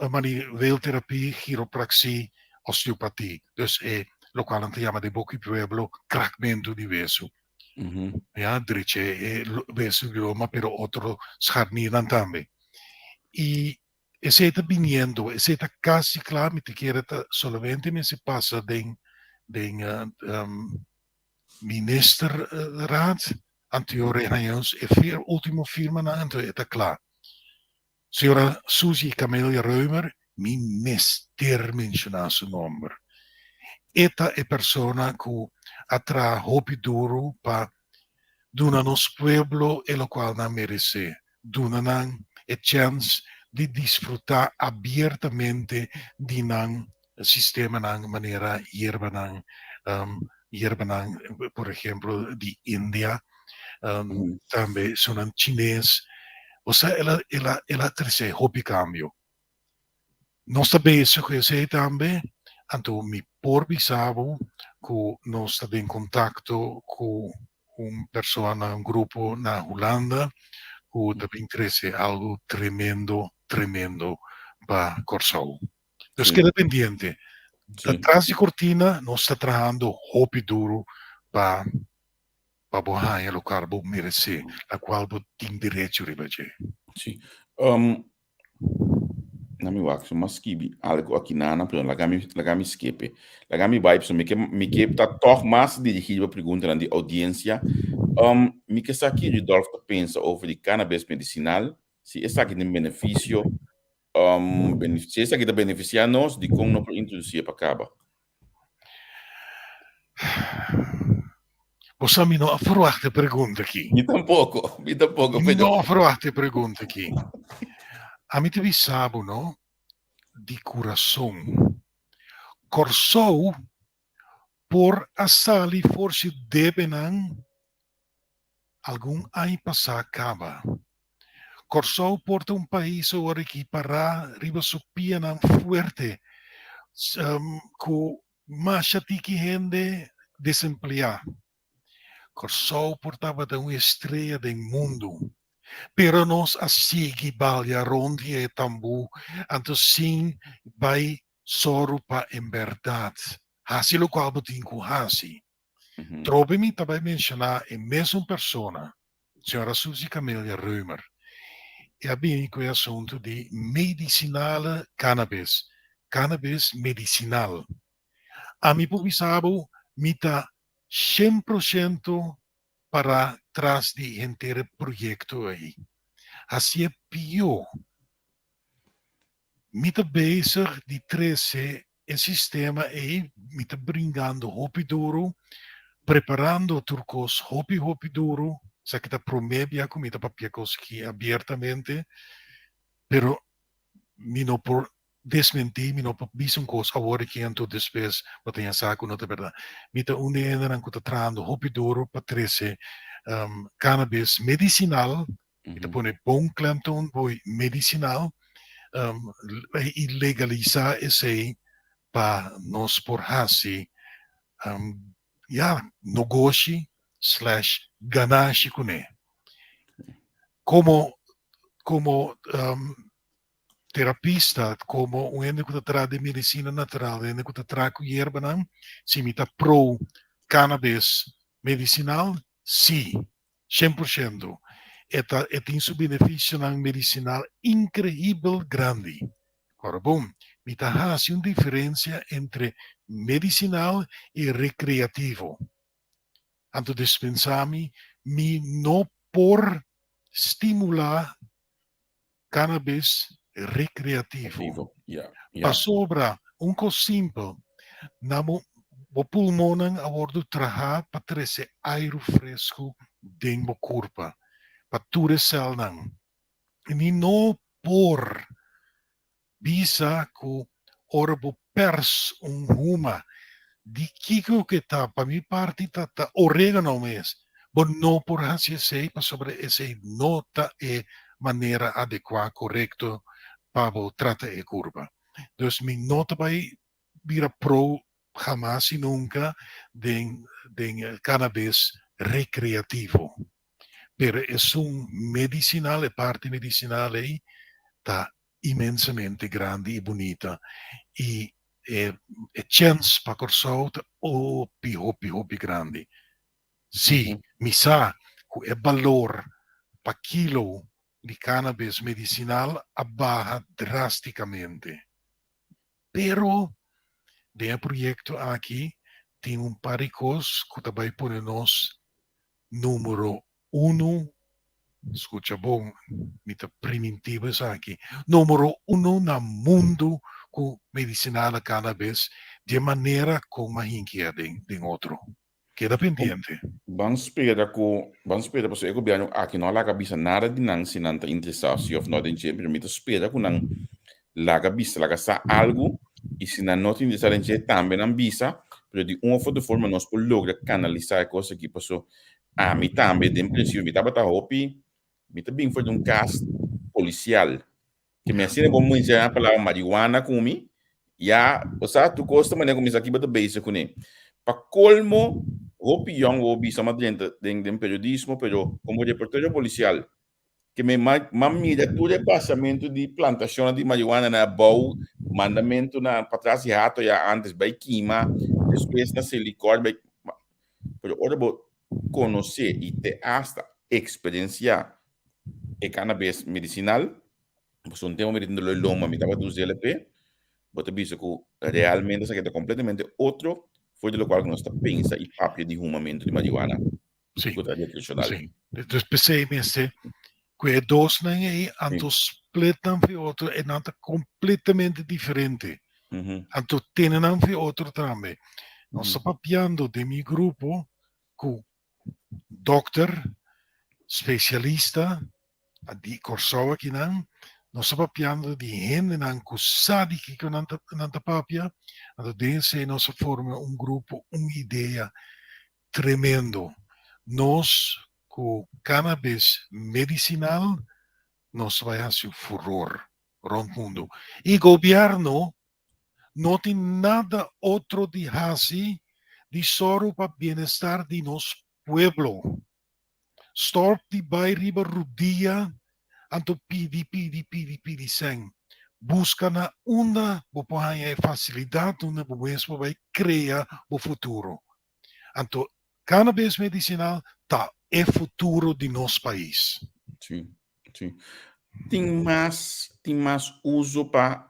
manueelterapie, chiropraxie, osteopatie. Dus e lokual nan ta yama den boki pueblo krakmentu di wesu. Ya, drecha e wesu di loma pero otro scharniernan tambe. I esei ta biniendo, esei ta kasi kla, mi ta kere ta solamente mester pasa den den ministerraad, anto e haña e ultimo firmanan anto e ta kla. Señora Suzy Camelia Römer, mi mester menshoná su nòmber. E ta e persona ku a traha hopi duru pa duna nos pueblo e lokual nan meresé, duna nan e chèns di disfrutá abiertamente di nan sistemanan manera yerbanan, yerbanan por ehemplo di India, tambe esunnan chines. Osea el a el a el a trese hopi kambio. Nos ta bezig ku esei tambe, anto mi por bisa bo ku nos ta den kontakto ku un persona, un grupo na Hulanda ku ta bin trese algu tremendo, tremendo pa Kòrsou. Dus keda pendiente. Tras di kortina nos ta trahando hopi duru pa pa bo haña lokual bo meresé, lakual bo tin derecho riba dje. Sí. Na mi wak, so mas skibi algo aki nana, pero laga mi, laga mi skepe. Laga mi bai, so mi ke, mi ke ta toch mas dirigí riba preguntanan di audiencia. Mi ke sa ki Rudolf ta pensa over di cannabis medicinal, si esaki tin beneficio, si esaki ta beneficia nos, dikon no por introducié pa kaba? Bo sa mi no a verwacht e pregunta aki. Mi tampoko, mi tampoko. Mi no a verwacht e pregunta aki. Ami ta bisa bo no, di kurason. Kòrsou por a sali for si debenan algun aña pasá kaba. Kòrsou por ta un pais awor aki pará riba su pianan fuerte ku masha tiki hende desempleá. Kòrsou por tabata un estrea den mundu, pero nos a sigui balia rond di e tambú anto sin bai sòru pa en bèrdat hasi lokual bo tin ku hasi. Trobe mi ta bai menshoná e mesun persona, señora Suzy Camelia Römer. E a bini ku e asuntu di medisinale cannabis, cannabis medisinal. Ami por bisa bo mi ta 100% pará tras di henter e proyekto ei. Hasié pió. Mi ta bezig di trese e sistema ei, mi ta bringando hopi duru, preparando tur kos hopi hopi duru, esaki ta promé bia ku mi ta papia kos aki abiertamente, pero mi no por desmentí, mi no por bisa un kos awor aki anto despues bo ta haña sa ku no ta bèrdat. Mi ta un di e hendenan ku ta trahando hopi duru pa trese cannabis medisinal. Mi ta pone bon klemtoon boy medisinal i legalisá esei pa nos por hasi ya nogoshi slash ganashi kuné. Komo komo terapista, komo un hende ku ta traha den medisina natural, un hende ku ta traha ku yerbanan, si mi ta pro cannabis medisinal, si. 100%. E ta e tin su beneficionan medicinal increibel grandi. Ora bon, mi ta haci un diferencia entre medicinal y recreativo. Anto dispensa mi, mi no por stimula cannabis recreativo. Pasobra, un cos simpel, na bo, bo pulmonnan a wordo traha pa trece airo fresco den bo curpa, pa tur e celnan. Y mi no por bisa cu ora bo pers un huma di kico cu e ta, pa mi parti ta ta oregano mes, bo no por haci esey pasobra esey no ta e manera adecua, corecto pa bo trata e curva. Dus mi no ta bay bira pro hamas y nunca den den cannabis recreativo. Pero esun medicinal, e parti medicinal ey ta inmensamente grandi i bunita i e e chèns pa Kòrsou ta hopi hopi hopi grandi. Sí, mi sa ku e balor pa kilo di cannabis medisinal a baha drástikamente. Pero den e proyekto aki tin un par di kos ku ta bai pone nos número unu, skucha bon, mi ta primintí bo esaki, número unu na mundu ku medisinal cannabis di e manera kon a hinkia den den otro. Keda pendiente. Ban spera ku, ban spera pasobra e gobièrnu aki no a laga bisa nada di nan si nan ta interesá si òf no den dje, pero mi ta spera ku nan laga bisa, laga sa algu i si nan no ta interesá den dje tambe nan bisa, pero di un òf otro forma nos por logra kanalisá e kos aki paso ami tambe den prinsipio mi tabata hopi, mi ta bin for di un kas polisial ke mi asina bo menciona e palabra marihuana ku mi, ya bo sa tur kos ta manera ku mi sa kiba ta bezig kuné. Pa kolmo hopi yòn bo bisa mi a drenta den den periodismo pero komo reportero polisial ke mi m'a mira tur e pasamentu di plantashonnan di marihuana na abou, mandamentu na patras di hato ya antes bai kima, despues na Selikor bai pero ora bo konosé i te asta eksperensiá e cannabis medicinal, pasobra un tempo mi ta tin dolor lomba mi tabata usa LP, bo ta bisa cu realmente esaki ta completamente otro for di locual cu nos ta pensa y papia di humamento di marihuana cu ta recreacional. Sí. Dus p'esei mester cu e dosnan ei anto split nan fi otro e nan ta completamente diferente. Anto tene nan fi otro tambe. Nos ta papiando den mi grupo ku dòkter, spesialista di Kòrsou akinan, nos ta papiando di hendenan ku sa di kiko nan ta nan ta papia, anto den esei nos a forma un grupo, un idea tremendo. Nos ku cannabis medisinal nos ta bai hasi un furor rònt mundu. I gobièrnu no tin nada otro di hasi di sòru pa bienestar di nos pueblo. Stòp di bai riba rudia anto pidi, pidi, pidi, pidi sèn. Buska na unda bo por haña e fasilidat unda bo mes por bai krea bo futuro. Anto cannabis medicinal ta e futuro di nos pais. Sí, sí. Tin mas, tin mas uso pa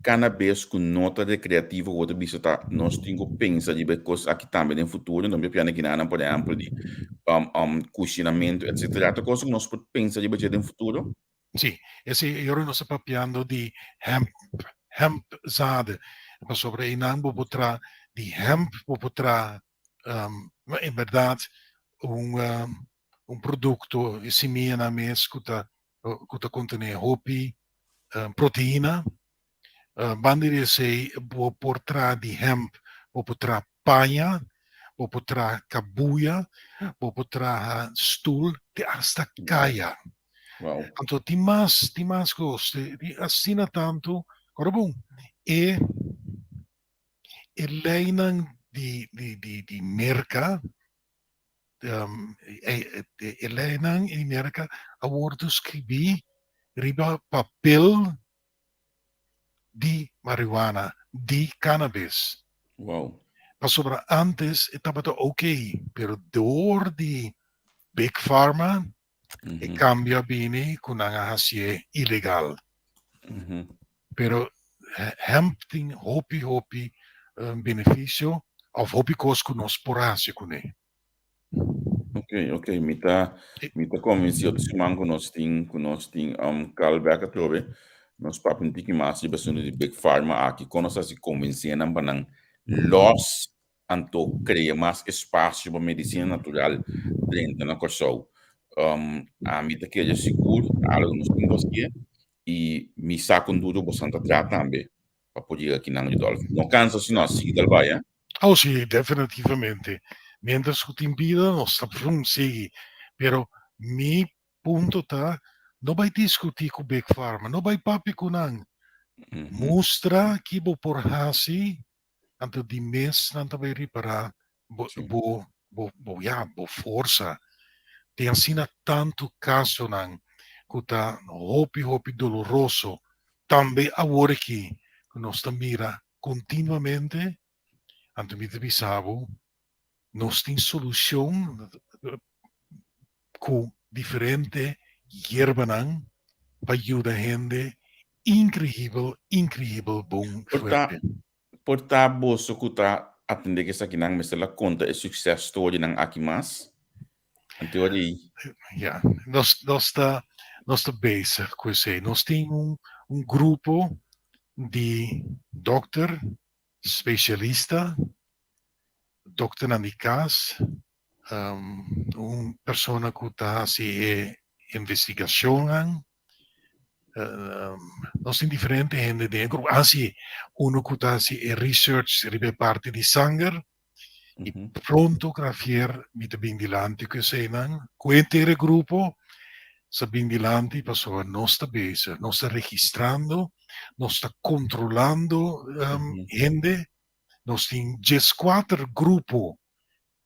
cannabis ku no ta recreativo ku bo ta bisa ta nos tin ku pensa riba e kos aki tambe den futuro. No mi a pianda kinanan por ehempel di kushinamentu etcetera. Ta kos ku nos por pensa riba dje den futuro? Sí, esei e ora nos ta papiando di hemp, hemp zaden. Pasobra einan bo por traha di hemp bo por traha en berdad un un produkto, e simianan mes ku ta ku ta kontené hopi proteina. Banda di esei bo por traha di hemp, bo por traha paña, bo por traha kabuya, bo por traha stul, te asta kaya. Anto tin mas, tin mas kos, tin asina tantu. Ora bon, e e leinan di di di di Merka, e leinan di Merka a wordu skribí riba papel di marihuana, di cannabis. Wow. Pasobra antes e tabata ok, pero door di Big Pharma e cambio a bini cu nan a hacié ilegal. Pero hemp tin hopi hopi beneficio of hopi cos cu nos por haci cune. Ok, ok, mi ta, mi ta convenci otro siman cu nos tin, cu nos tin um, Carl bek atrobe. Nos papia un tiki mas riba asunto di Big Pharma aki. Con nos haci convenci nan pa nan los anto crea mas espacio pa medicina natural drenta na Kòrsou. Um, ami ta kere sigur algo nos tin hacié y mi sa con duro bosan ta traha tambe pa por yega akinan, Rudolf. No cansa sino sigui dal bai, eh? Oh sí, definitivamente. Mientras cu tin bida nos ta vrum sigui. Pero mi punto ta, no bay discuti cu Big Pharma, no bay papia cu nan. Mustra ki bo por haci, anto di mes nan ta bay ripara bo, bo, bo, bo, ya, bo forsa. Tin asina tanto casonan cu ta hopi, hopi doloroso. Tambe awor aki cu nos ta mira Continuamente, anto mi ta bisa bo, nos tin solucion cu diferente yerbanan pa yuda hende increibel, increibel bon fuerte. Por ta boso cu ta atende cu esakinan mester la conta e succes storynan aki mas? Anto ora ei. Ya, nos, nos ta, nos ta bezig cu esey. Nos tin un, un grupo di dokter, specialista, dokternan di cas, un persona cu ta haci e investigacionnan. Nos tin diferente hende den e grupo. Ah, si, uno cu ta haci e research riba e parti di sanger. I pronto Grafier mi ta bin dilanti ku eseinan, ku henter e grupo sa bin dilanti pasobra nos ta bezig, nos ta registrando, nos ta kontrolando hende, nos tin dieskuater grupo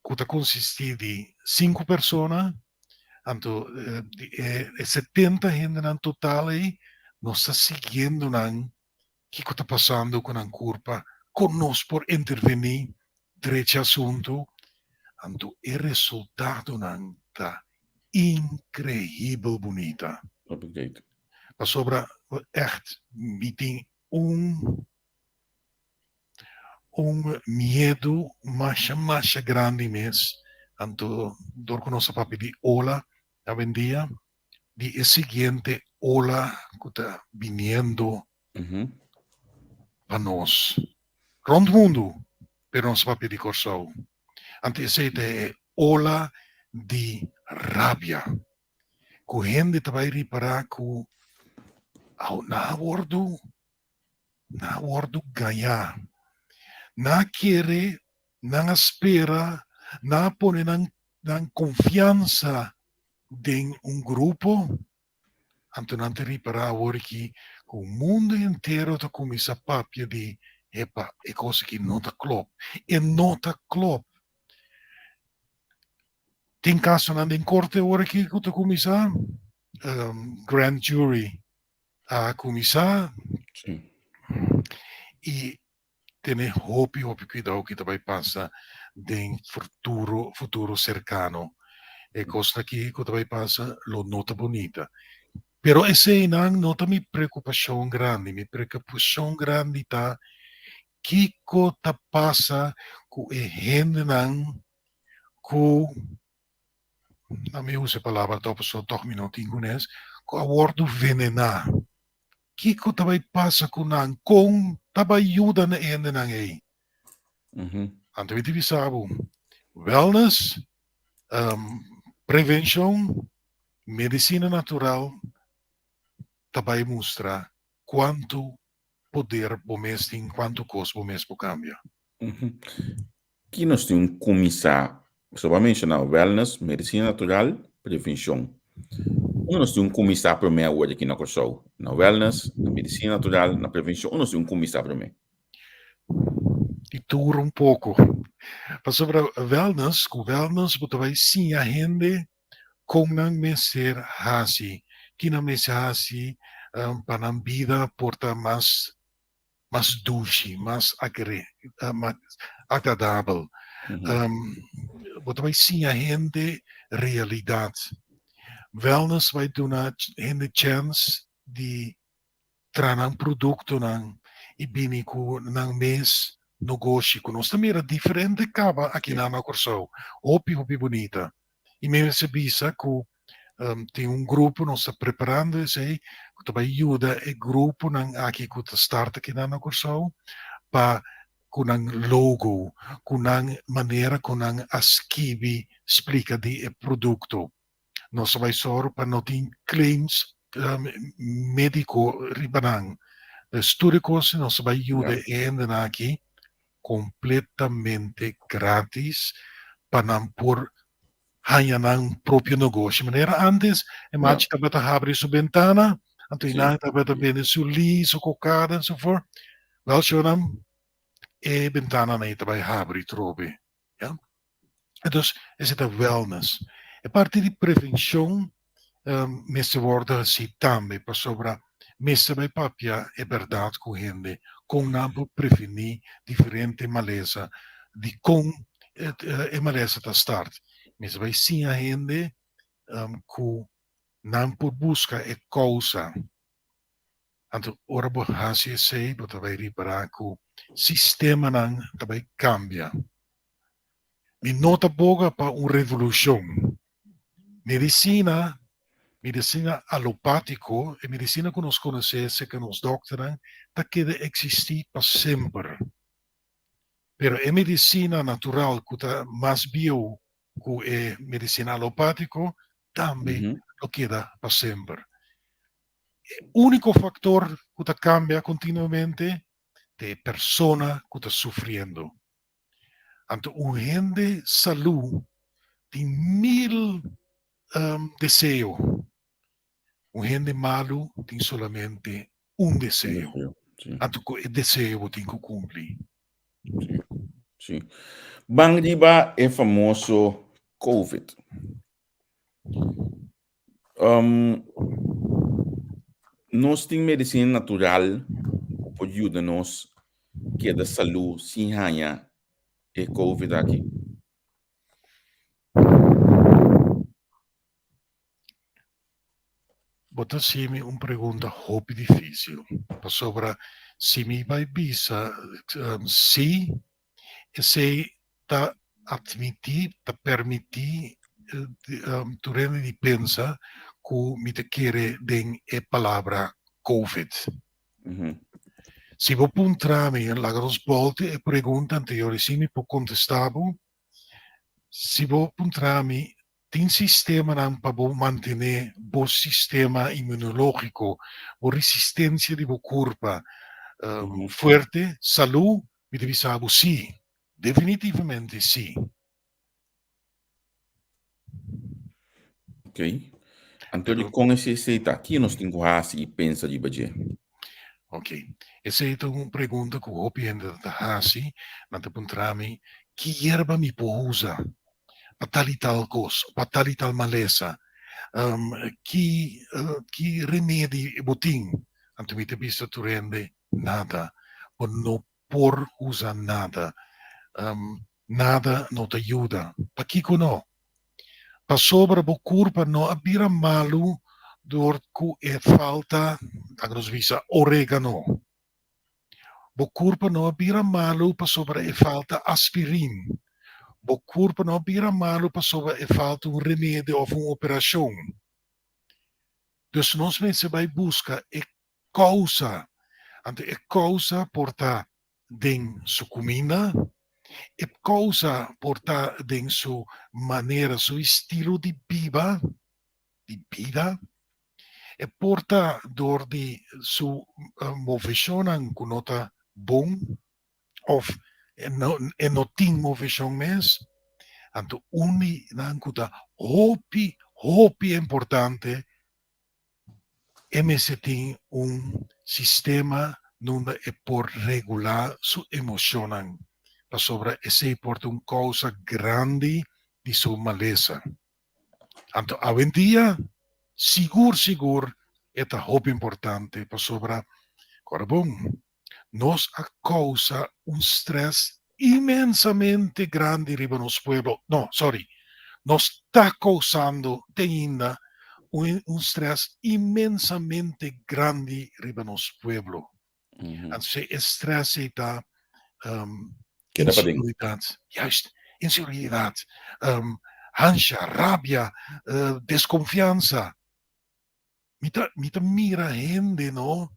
ku ta konsistí di sinku persona, anto e 70 hendenan total ei nos ta siguiendo nan Kiko ta pasando ku nan kurpa? Kon nos por intervení, drecha asuntu? Anto e resultadonan ta inkreibel bunita. Pasobra ègt mi tin un un miedu masha masha grandi mes. Anto dor ku nos a papia di ola awendia, di e siguiente ola ku ta biniendo pa nos rònt mundu. Pero nos papia di Kòrsou. Anto esei ta e ola di rabia ku hende ta bai ripará ku nan a wòrdu nan a wòrdu gañá. Nan a kere, nan a spera, nan a pone nan nan konfiansa den un grupo, anto nan ta ripará awor aki ku mundu entero ta kuminsá papia di epa e kos aki no ta klòp, e no ta klòp. Tin kasonan den korte awor aki ku ta kuminsá, grand jury a kuminsá i tene hopi hopi kuidou ki ta bai pasa den futuro futuro serkano. E kosnan aki ku ta bai pasa lo no ta bunita. Pero eseinan no ta mi preokupashon grandi, mi preokupashon grandi ta kiko ta pasa ku e hendenan ku, na mi usa e palabra tòg pasobra tòg mi no tin kunes, ku a wòrdu venená. Kiko ta bai pasa ku nan? Kon ta bai yuda na e hendenan ei? Anto mi ta bisa bo, wellness, prevenshon, medisina natural ta bai mustra kuantu poder bo mes tin, kuantu kos bo mes por kambia. Ki nos tin un kuminsá? Bo a menshoná wellness, medisina natural, prevenshon. Unda nos tin un kuminsá promé awor aki na Kòrsou? Na wellness, na medisina natural, na prevenshon, unda nos tin un kuminsá promé? Di tur un poko. Pasobra wellness, ku wellness bo ta bai siña hende kon nan mester hasi, ki nan mester hasi pa nan bida por ta mas mas dushi, mas mas agradabel. Bo ta bai siña hende realidat. Wellness bai duna hende chèns di traha nan produktonan i bini ku nan mes nogoshi ku nos ta mira diferente kaba akinan na Kòrsou. Hopi hopi bunita. I mi mester bisa ku tin un grupo nos ta preparando esei ku ta bai yuda e gruponan aki ku ta start akinan na Kòrsou pa ku nan logo, ku nan manera ku nan a skibi splika di e produkto. Nos ta bai sòru pa no tin claims médiko riba nan. Dus tur e kos nos ta bai yuda e hendenan aki kompletamente grátis pa nan por haña nan propio negoshi. Manera antes e machi tabata habri su bentana, anto nan tabata bende su li, su kokada enzovoort. Wèl shownan e bentananan ei ta bai habri trobe. Ya. Entonces, ese ta wellness. E parti di prevenshon mester wòrdu hasí tambe pasobra mester bai papia e bèrdat ku hende kon nan por prevení diferente malesa, dikon e malesa ta start. Mester bai siña hende ku nan por buska e kousa. Anto ora bo hasi esei bo ta bai ripará ku sistemanan ta bai kambia. Mi no ta boga pa un revolushon. Medisina, medisina alopátiko, e medisina ku nos konosé serka nos dòkternan, ta keda eksistí pa semper. Pero e medisina natural ku ta mas bieu ku e medisina alopátiko tambe lo keda pa semper. E úniko faktor ku ta kambia kontinuamente ta e persona ku ta sufriendo. Anto un hende salú tin mil deseo, un hende malu tin solamente un deseo. Anto ku e deseo bo tin ku kumpli. Sí, sí. Ban riba e famoso Covid. Nos tin medisina natural ku por yuda nos keda salú sin haña e Covid aki? Bo ta hasi mi un pregunta hopi difísil, pasobra si mi bai bisa sí, esei ta atmití, ta permití tur hende di pensa ku mi ta kere den e palabra Covid. Si bo puntra mi, laga nos bolti e pregunta anterior i si mi por kontestá bo. Si bo puntra mi, tin sistemanan pa bo mantené bo sistema inmunológiko, bo resistensia di bo kurpa fuerte, salú? Mi ta bisa bo sí, definitivamente sí. Ok. Anto di kon esei ta? Ki nos tin ku hasi i pensa riba dje? Ok. Esei ta un pregunta ku hopi hende ta hasi. Nan ta puntra mi, ki yerba mi por usa pa tal i tal kos, pa tal i tal malesa? Ki ki remedi bo tin? Anto mi ta bisa tur hende, nada. Bo no por usa nada. Nada no ta yuda. Pakiko no? Pasobra bo kurpa no a bira malu dor ku e falta, laga nos bisa, oregano. Bo kurpa no a bira malu pasobra e falta aspirin. Bo kurpa no a bira malu pasobra e falta un remedi òf un operashon. Dus nos mester bai buska e kousa. Anto e kousa por ta den su kuminda, e kousa por ta den su manera, su estilo di biba, di bida, e por ta dor di su moveshonnan ku no ta bon òf e no e no tin moveshon mes. Anto un di nan ku ta hopi, hopi importante E mester tin un sistema nunda e por regulá su emoshonnan, pasobra esei por ta un kousa grandi di su malesa. Anto awendia sigur sigur e ta hopi importante pasobra, kòrda bon, nos a kousa un strès inmensamente grandi riba nos pueblo, no, sorry, nos ta kousando te ainda un un strès inmensamente grandi riba nos pueblo. Anto e strès ei ta Keda paden. inseguridat, juist, inseguridat, hansha, rabia, deskonfiansa. Mi ta mi ta mira hende no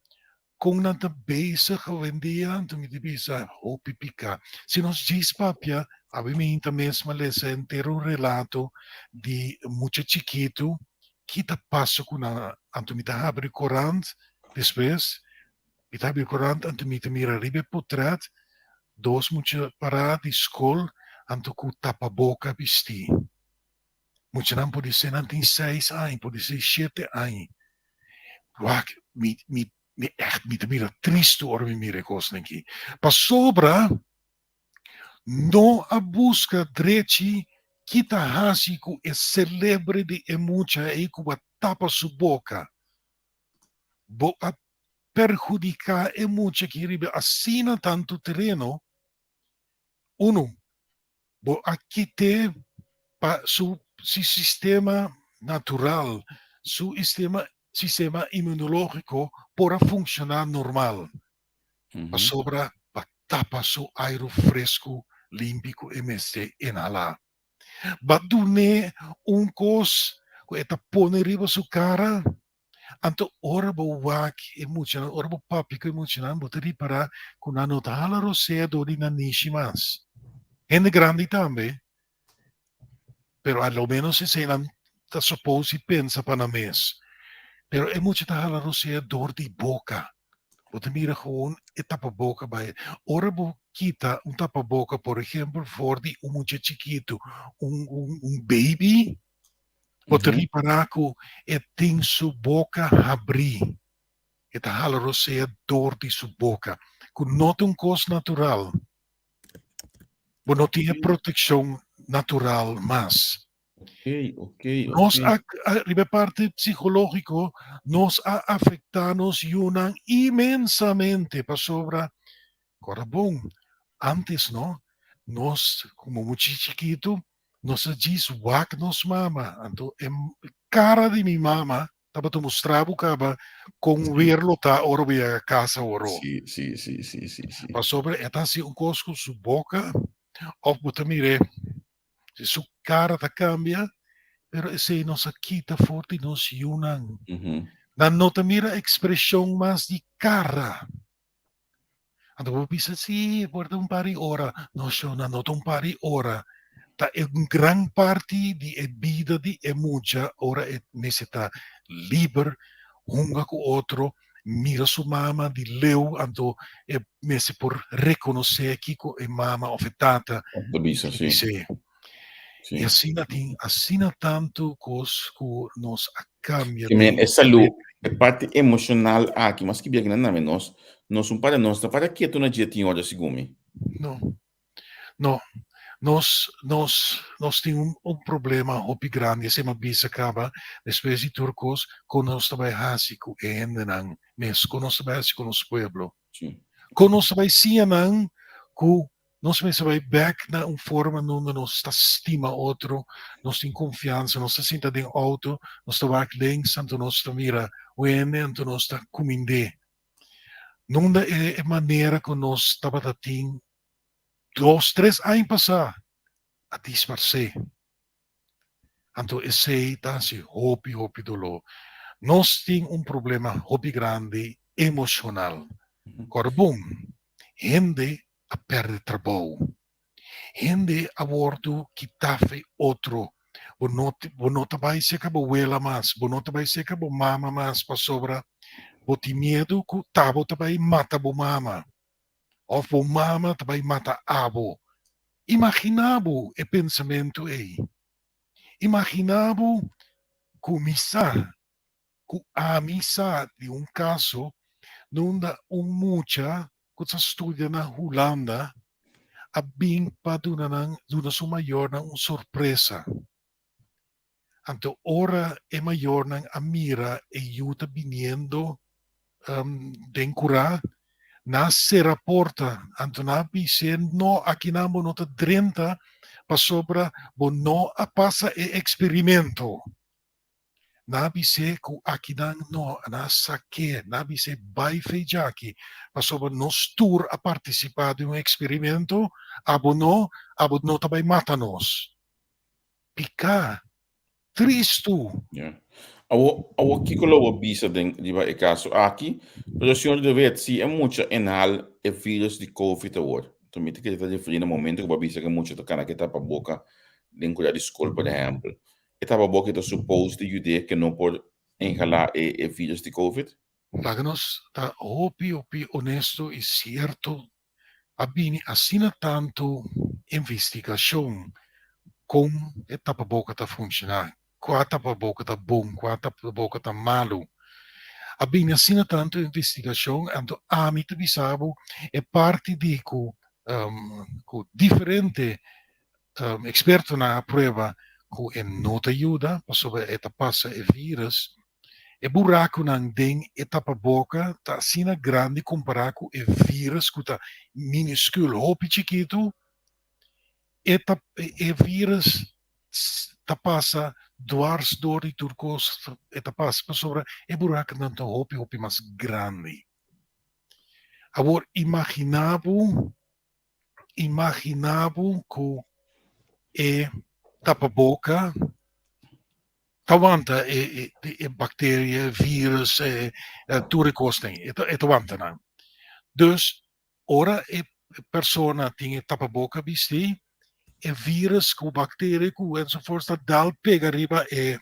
kon nan ta bezig awendia anto mi ta bisa hopi piká. Si nos djis papia awe mi hinta mes a lesa henter un relato di mucha chikitu ki ta pasa ku nan anto mi ta habri korant despues mi ta habri korant anto mi ta mira riba e potret dos mucha pará di skol anto ku tapaboka bisti. Muchanan podisé nan tin seis aña, podisé shete aña. Wak, mi, mi, mi ègt mi ta bira tristu ora mi mira e kosnan aki. Pasobra no a buska drechi ki ta hasi ku e selebre di e mucha ei ku a tapa su boka. Bo a perhudiká e mucha aki riba asina tantu tereno. Unu, Bo a kit'é pa su si sistema natural, su istema sistema inmunológiko por a funshoná normal. Pasobra pa tapa su airu fresku limpi ku e mester inhalá. Ba dun'é un kos ku e ta pone riba su kara. Anto ora bo wak e muchanan, ora bo papia ku e muchanan, bo ta ripará ku nan no ta hala rosea dor di nan nishi mas. Hende grandi tambe, pero a lo menos eseinan ta suppose di pensa pa nan mes. Pero e mucha ta hala rosea dor di boka. Bo ta mira gewoon e tapaboka bai. Ora bo kita un tapaboka, por ehempel, for di un mucha chikitu, un un un baby, Bo ta ripará ku e tin su boka habrí. E ta hala rosea dor di su boka, ku no ta un kos natural. Bo no tin e protekshon natural mas. Nos a, riba e parti psikológiko, nos a afektá nos yunan inmensamente pasobra, kòrda bon, ántes no, nos komo mucha chikitu Nos a djis wak nos mama, anto e kara di mi mama tabata mustra bo kaba kon weer lo ta ora bo yega kas aworó. Sí, sí, sí, sí, sí, sí. Pasobra e ta hasi un kos ku su boka òf bo ta mir'é si su kara ta kambia, pero esei nos a kita for di nos yunan. Nan no ta mira ekspreshon mas di kara. Anto bo bisa, sí, por ta un par di ora. No, shona, no ta un par di ora. Ta e un gran parti di e bida di e mucha ora e mester ta liber, hunga ku otro, mira su mama di leu, anto e mester por rekonosé kiko e mama òf e tata Ta bisa, ta sí. bis'é. Sí. I asina tin asina tantu kos ku nos a kambia Ke men den e salú, e parti emoshonal aki, maske bia kinan nami nos, nos un parti nos ta para ketu na dje tin ora segun mi. No, no. Nos, nos, nos tin un, un problema hopi grandi, esei mi a bisa kaba, despues di tur kos, kon nos ta bai hasi ku e hendenan mes, kon nos ta bai hasi ku nos pueblo. Sí. Kon nos ta bai siña nan ku Nos mester bai bek na un forma nunda nos ta stima otro, nos tin konfiansa, nos ta sinta den outo, nos ta wak links anto nos ta mira un hende anto nos ta kumind'é. Nunda e manera ku nos tabata tin dos, tres aña pasá a disparsé. Anto esei ta hasi hopi, hopi doló. Nos tin un problema hopi grandi emoshonal. Kòrda bon, hende a pèrdè trabou. Hende a wòrdu kitá fei otro. Bo no bo no ta bai serka bo wela mas, bo no ta bai serka bo mama mas pasobra bo tin miedu ku ta bo ta bai mata bo mama òf bo mama ta bai mata abo. Imaginá bo e pensamentu ei. Imaginá bo ku mi sa ku ami sa di un kaso nunda un mucha ku ta studia na Hulanda a bin pa duna nan duna su mayornan un sorpresa. Anto ora e mayornan a mira e yu ta biniendo den kurá, nan a sera porta, anto nan a bis'é, No, akinan bo no ta drenta pasobra bo no a pasa e eksperimento. Nan a bis'é ku akinan no, nan a sak'é, nan a bis'é bai fei djaki, pasobra nos tur a partisipá den un eksperimento, abo no, abo no ta bai mata nos. Piká, tristu. Ya. Awo, awo kiko lo bo bisa den riba e kaso aki? Pero señor De Wet, si e mucha inhal e virus di covid awor, to mi ta kere ta referí na momento ku bo a bisa ku e mucha ta kana ke tapa boka den kura di skol por ehèmpel. E tapaboka ta supos di yud'é ke no por inhalá e e virus di covid? Laga nos ta hopi hopi honesto i sierto, a bini asina tantu investigashon kon e tapaboka ta funshoná, kua tapaboka ta bon, kua tapaboka ta malu. A bini asina tantu investigashon, anto ami ta bisa bo e parti di ku ku diferente Ekspertonan a prueba ku e no ta yuda pasobra e ta pasa e vírus. E burakunan den e tapaboka ta asina grandi kompará ku e vírus ku ta miniskul, hopi chikitu. E ta e vírus ta pasa dwars dor di tur kos, e ta pasa pasobra e burakunan ta hopi hopi mas grandi. Awor imaginá bo Imaginá bo ku e tapaboka ta wanta e e bakteria, e virus, e tur e kosnan ei, e ta wanta nan. Dus ora e persona tin e tapaboka bistí, e virus ku bakteria ku enzovoorts ta dal pega riba e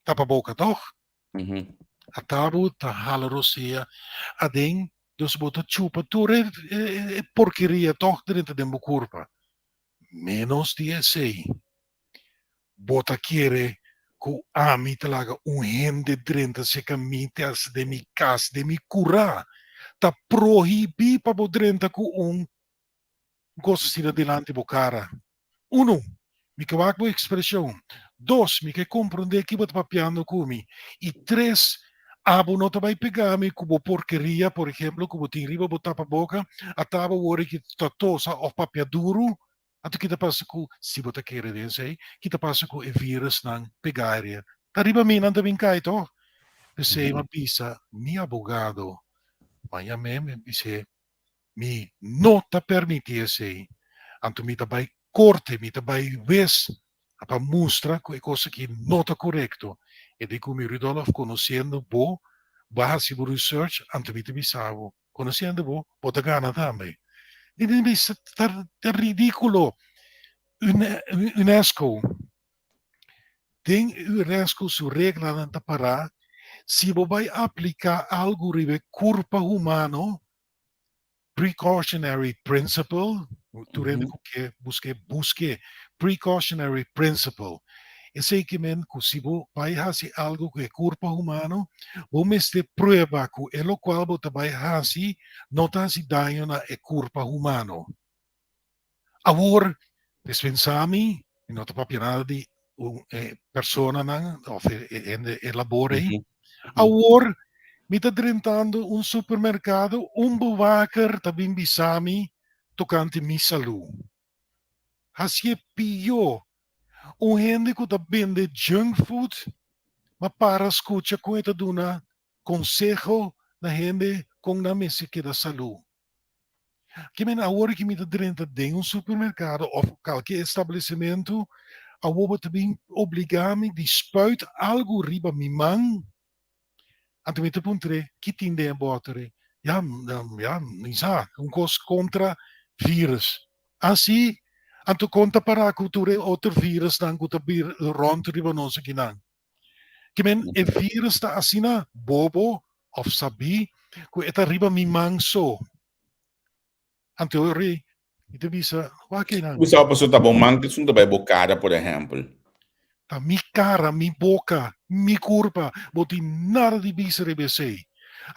tapaboka tòg? Ata bo ta hala rosea aden, dus bo ta chupa tur e e porkeria tòg drenta den bo kurpa. Ménos di esei, bo ta kere ku ami ta laga un hende drenta serka mi te hasta den mi kas, den mi kurá. Ta prohibí pa bo drenta ku un kos asina dilanti bo kara. Unu, mi ke wak bo ekspreshon. Dos, mi ke komprondé ki bo ta papiando ku mi. I tres, abo no ta bai pega mi ku bo porkeria, por ehemplo, ku bo tin riba bo tapaboka, ata bo wòrdu ki ta tosa òf papia duru. Anto ki ta pasa ku, si bo ta kere den esei, ki ta pasa ku e virusnan pega aria? Ta riba mi nan ta bin kai tòg? P'esei mi a bisa mi abogado, maña mi a bis'é, Mi no ta permití esei. Anto mi ta bai korte, mi ta bai wes pa mustra ku e kos aki no ta korekto. E di ku mi, Rudolf, konosiendo bo, bo a hasi bo research, anto mi ta bisa bo. Konosiendo bo, bo ta gana tambe. Mi ta bisa, ta ta ridíkulo. UNESCO, den UNESCO su reglanan ta pará, si bo bai apliká algu riba e kurpa humano, precautionary principle, tur hende ku ke busk'é, busk'é, precautionary principle. Esei ke men ku si bo bai hasi algu ku e kurpa humano, bo mester prueba ku e lokual bo ta bai hasi no ta hasi daño na e kurpa humano. Awor, despensa mi, mi no ta papia nada di un e personanan of e hende e labor ei. Awor mi ta drentando un supermerkado, un bewaker ta bin bisa mi tokante mi salú. Hasié pió. Un hende ku ta bende junk food, m'a para skucha kon e ta duna konseho na hende kon nan mester keda salú. Ke men awor ki mi ta drenta den un supermerkado òf kalke establesimentu, awor bo ta bin obligá mi di spuit algu riba mi man? Anto mi ta puntr'é, ki tin den e bòter ei? Ya, ya, mi sa, un kos kontra vírus. Ah, sí? Anto kon ta pará ku tur e otro vírusnan ku ta bir rònt riba nos akinan? Ke men e virus ta asina bobo of sabí ku e ta riba mi man so. Anto ori mi ta bisa, wak einan. Bo sa pasobra ta bo man ku esun ta bai bo kara por ehèmpel. Ta mi kara, mi boka, mi kurpa, bo tin nada di bisa riba esei.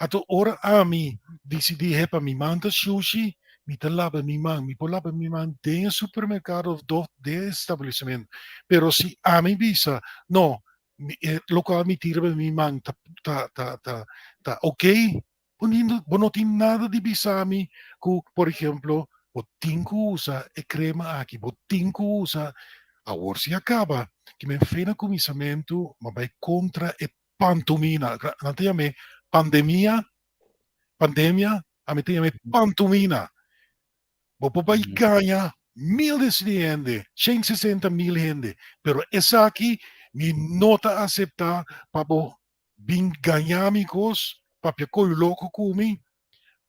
Anto ora ami disidí hepa mi man ta shushi, mi ta laba mi man, mi por laba mi man den e supermerkado of dof den e establesimentu. Pero si ami bisa, no, mi e lokual mi tira riba mi man ta ta ta ta ta okey, bo ni bo no tin nada di bisa mi ku, por ehemplo, bo tin ku usa e krema aki, bo tin ku usa, awor si a kaba, ki men fe na kuminsamentu, m'a bai kontra e pantomina, nan ta yam'é pandemia, pandemia, ami ta yam'é pantomina. Bo por bai gaña miles di hende, 160.000 hende, pero esaki mi no ta aseptá pa bo bin gaña mi kos, papia ko'i loko ku mi,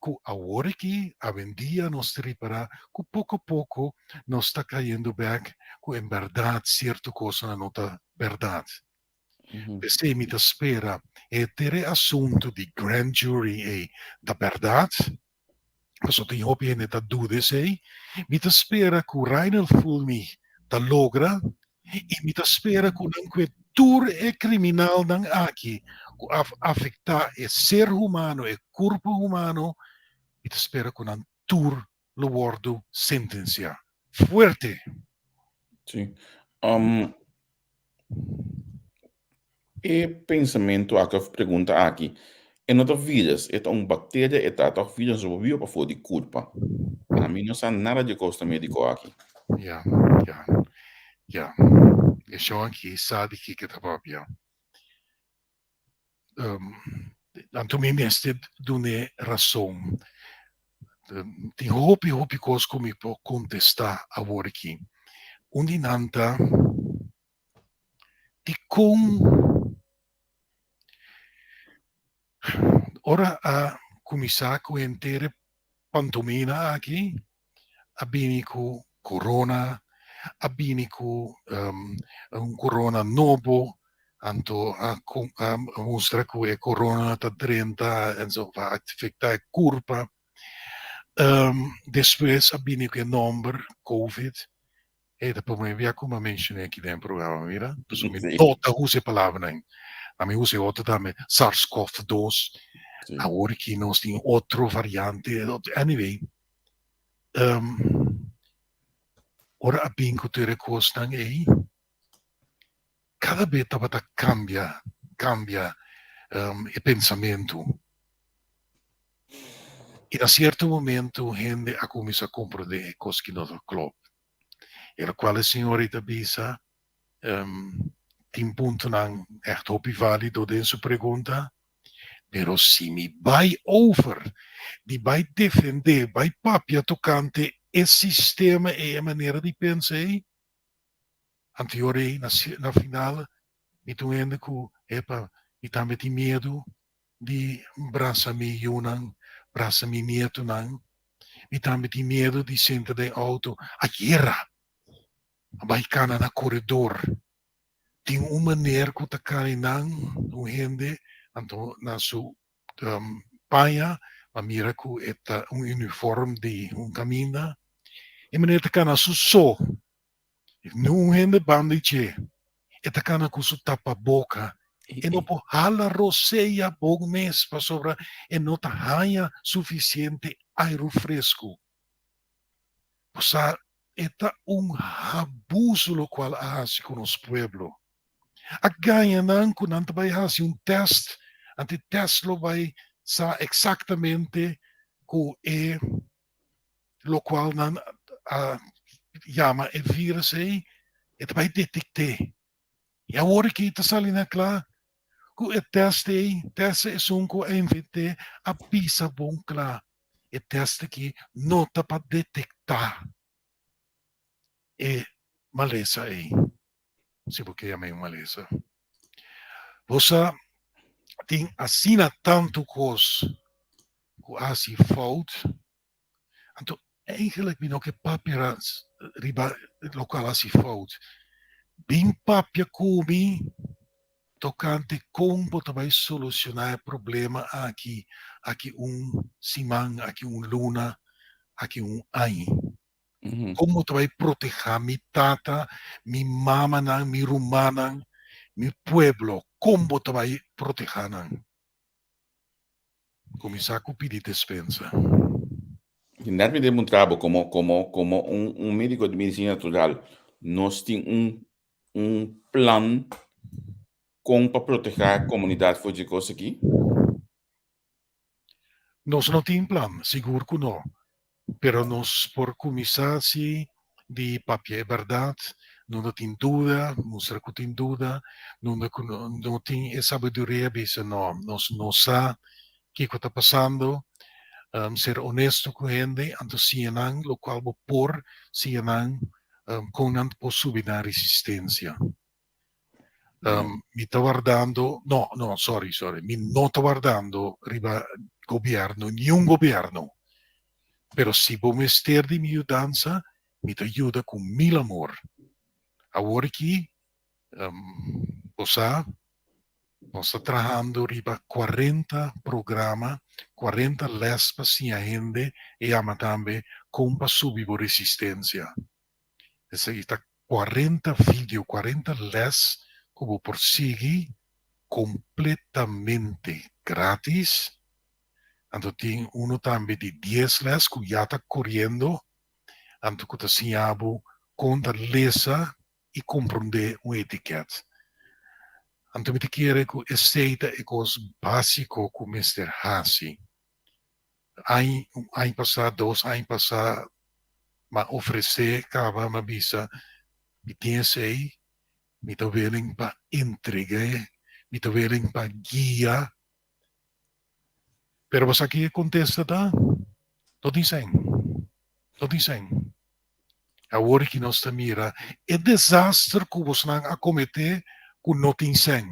ku awor aki, awendia nos ta ripará ku poko poko nos ta kayendo bèk ku en bèrdat sierto kosnan no ta bèrdat. P'esei mi ta spera e tere asuntu di grand jury ei ta bèrdat, pasobra tin hopi hende ta duda esei. Mi ta spera ku Reinhold Fullmich ta logra i mi ta spera ku nan kue tur e kriminalnan aki ku a afektá e ser humano, e kurpo humano, mi ta spera ku nan tur lo wòrdu sentensiá. Fuerte! Sí. E pensamentu aki òf pregunta aki, e no ta vírus, e ta un bakteria, e ta tòg vírus no por biba pafó di kurpa. Ami no sa nada di e kosnan médiko aki. Ya, ya, ya. E shon aki sa di kiko e ta papia. Anto mi mester dun'é rason. Tin hopi, hopi kos ku mi por kontestá awor aki. Un di nan ta, dikon ora a kuminsá ku henter e pantomina aki, a bini ku corona, a bini ku un corona nobo, anto a a mustra ku e corona ta drenta enzo a afektá e kurpa. Despues a bini ku e nòmber covid, e ta promé bia ku mi a menshoné aki den e programa, mira, pasobra mi no ta usa e palabranan, ami usa e otro tambe, SARS-CoV dos, awor ki nos tin otro variante, anyway. Ora a bin ku tur e kosnan ei, kada be tabata kambia, kambia e pensamentu. I na sierto momentu hende a kuminsá komprondé e kos ki no ta klòp. E lokual e señor ei ta bisa tin puntonan ègt hopi válido den su pregunta, Pero si mi bai over di bai defendé, bai papia tokante e sistema ei, e manera di pensa ei, anto ei na final mi ta un hende ku, epa, mi tambe tin miedu di brasa mi yunan. brasa mi nietonan. Mi tambe tin miedu di sinta den outo. Ayera a bai kana na koredor. Tin un meneer ku ta kana einan, un hende, anto na su paña a mira ku e ta un uniform di un kaminda. E meneer ta kana su so. Niun hende banda di dje. E ta kana ku su tapaboka. E no por hala rosea bon mes pasobra e no ta haña sufisiente airu fresku. Bo sa, e ta un abuso lokual a hasi ku nos pueblo. A gaña nan ku nan ta bai hasi un tèst, anto e tèst lo bai sa eksaktamente ku e lokual nan a yama e virus ei, e ta bai detekt'é. I awor aki ta sali na kla ku e tèst ei, tèst esun ku a invent'é a bisa bon kla, e tèst aki no ta pa detektá e malesa ei, si bo ke yam'é un malesa. Bo sa tin asina tantu kos ku a hasi fout, anto eigenlijk mi no ke papia riba lokual a hasi fout. Bin papia ku mi tokante kon bo ta bai solushoná e problema aki, aki un siman, aki un luna, aki un aña. Kon bo ta bai protehá mi tata, mi mamanan, mi rumannan, mi pueblo? Kon bo ta bai protehá nan? Kuminsá ku pidi despensa. Net mi demontrá bo komo komo komo un un médiko di medisina natural nos tin un un plan kon pa protehá komunidat for dje kos aki? Nos no tin plan, sigur ku no. Pero nos por kuminsá si di papia e bèrdat, nunda tin duda, mustra ku tin duda, nunda ku no tin e sabiduria bisa no, nos no sa kiko ta pasando, ser honesto ku hende, anto siña nan lokual bo por siña nan kon nan por subi nan resistensia. Mi ta wardando, no, no, sorry, sorry, mi no ta wardando riba gobierno, niun gobierno. Pero si bo mester di mi yudansa, mi ta yuda ku mil amor. Awor aki, bo sa, nos ta trahando riba 40 programa, 40 les pa siña hende e yama tambe kon pa subi bo resistencia. Esaki ta 40 video, 40 les ku bo por sigui kompletamente gratis. Anto tin uno tambe di 10 les ku ya ta koriendo, anto ku ta siña bo kon ta lesa i komprondé un etiket. Anto mi ta kere ku esei ta e kos básiko ku mester hasi. Añ, un añ pasá, dos añ pasá, m'a ofresé kaba, m'a bisa, mi tin esei, mi ta willing pa entreg'é, mi ta willing pa guia. Pero bo sa ki e kontesta ta? No tin sèn. No tin sèn. Awor ki nos ta mira e desaster ku bosnan a kometé ku no tin sèn.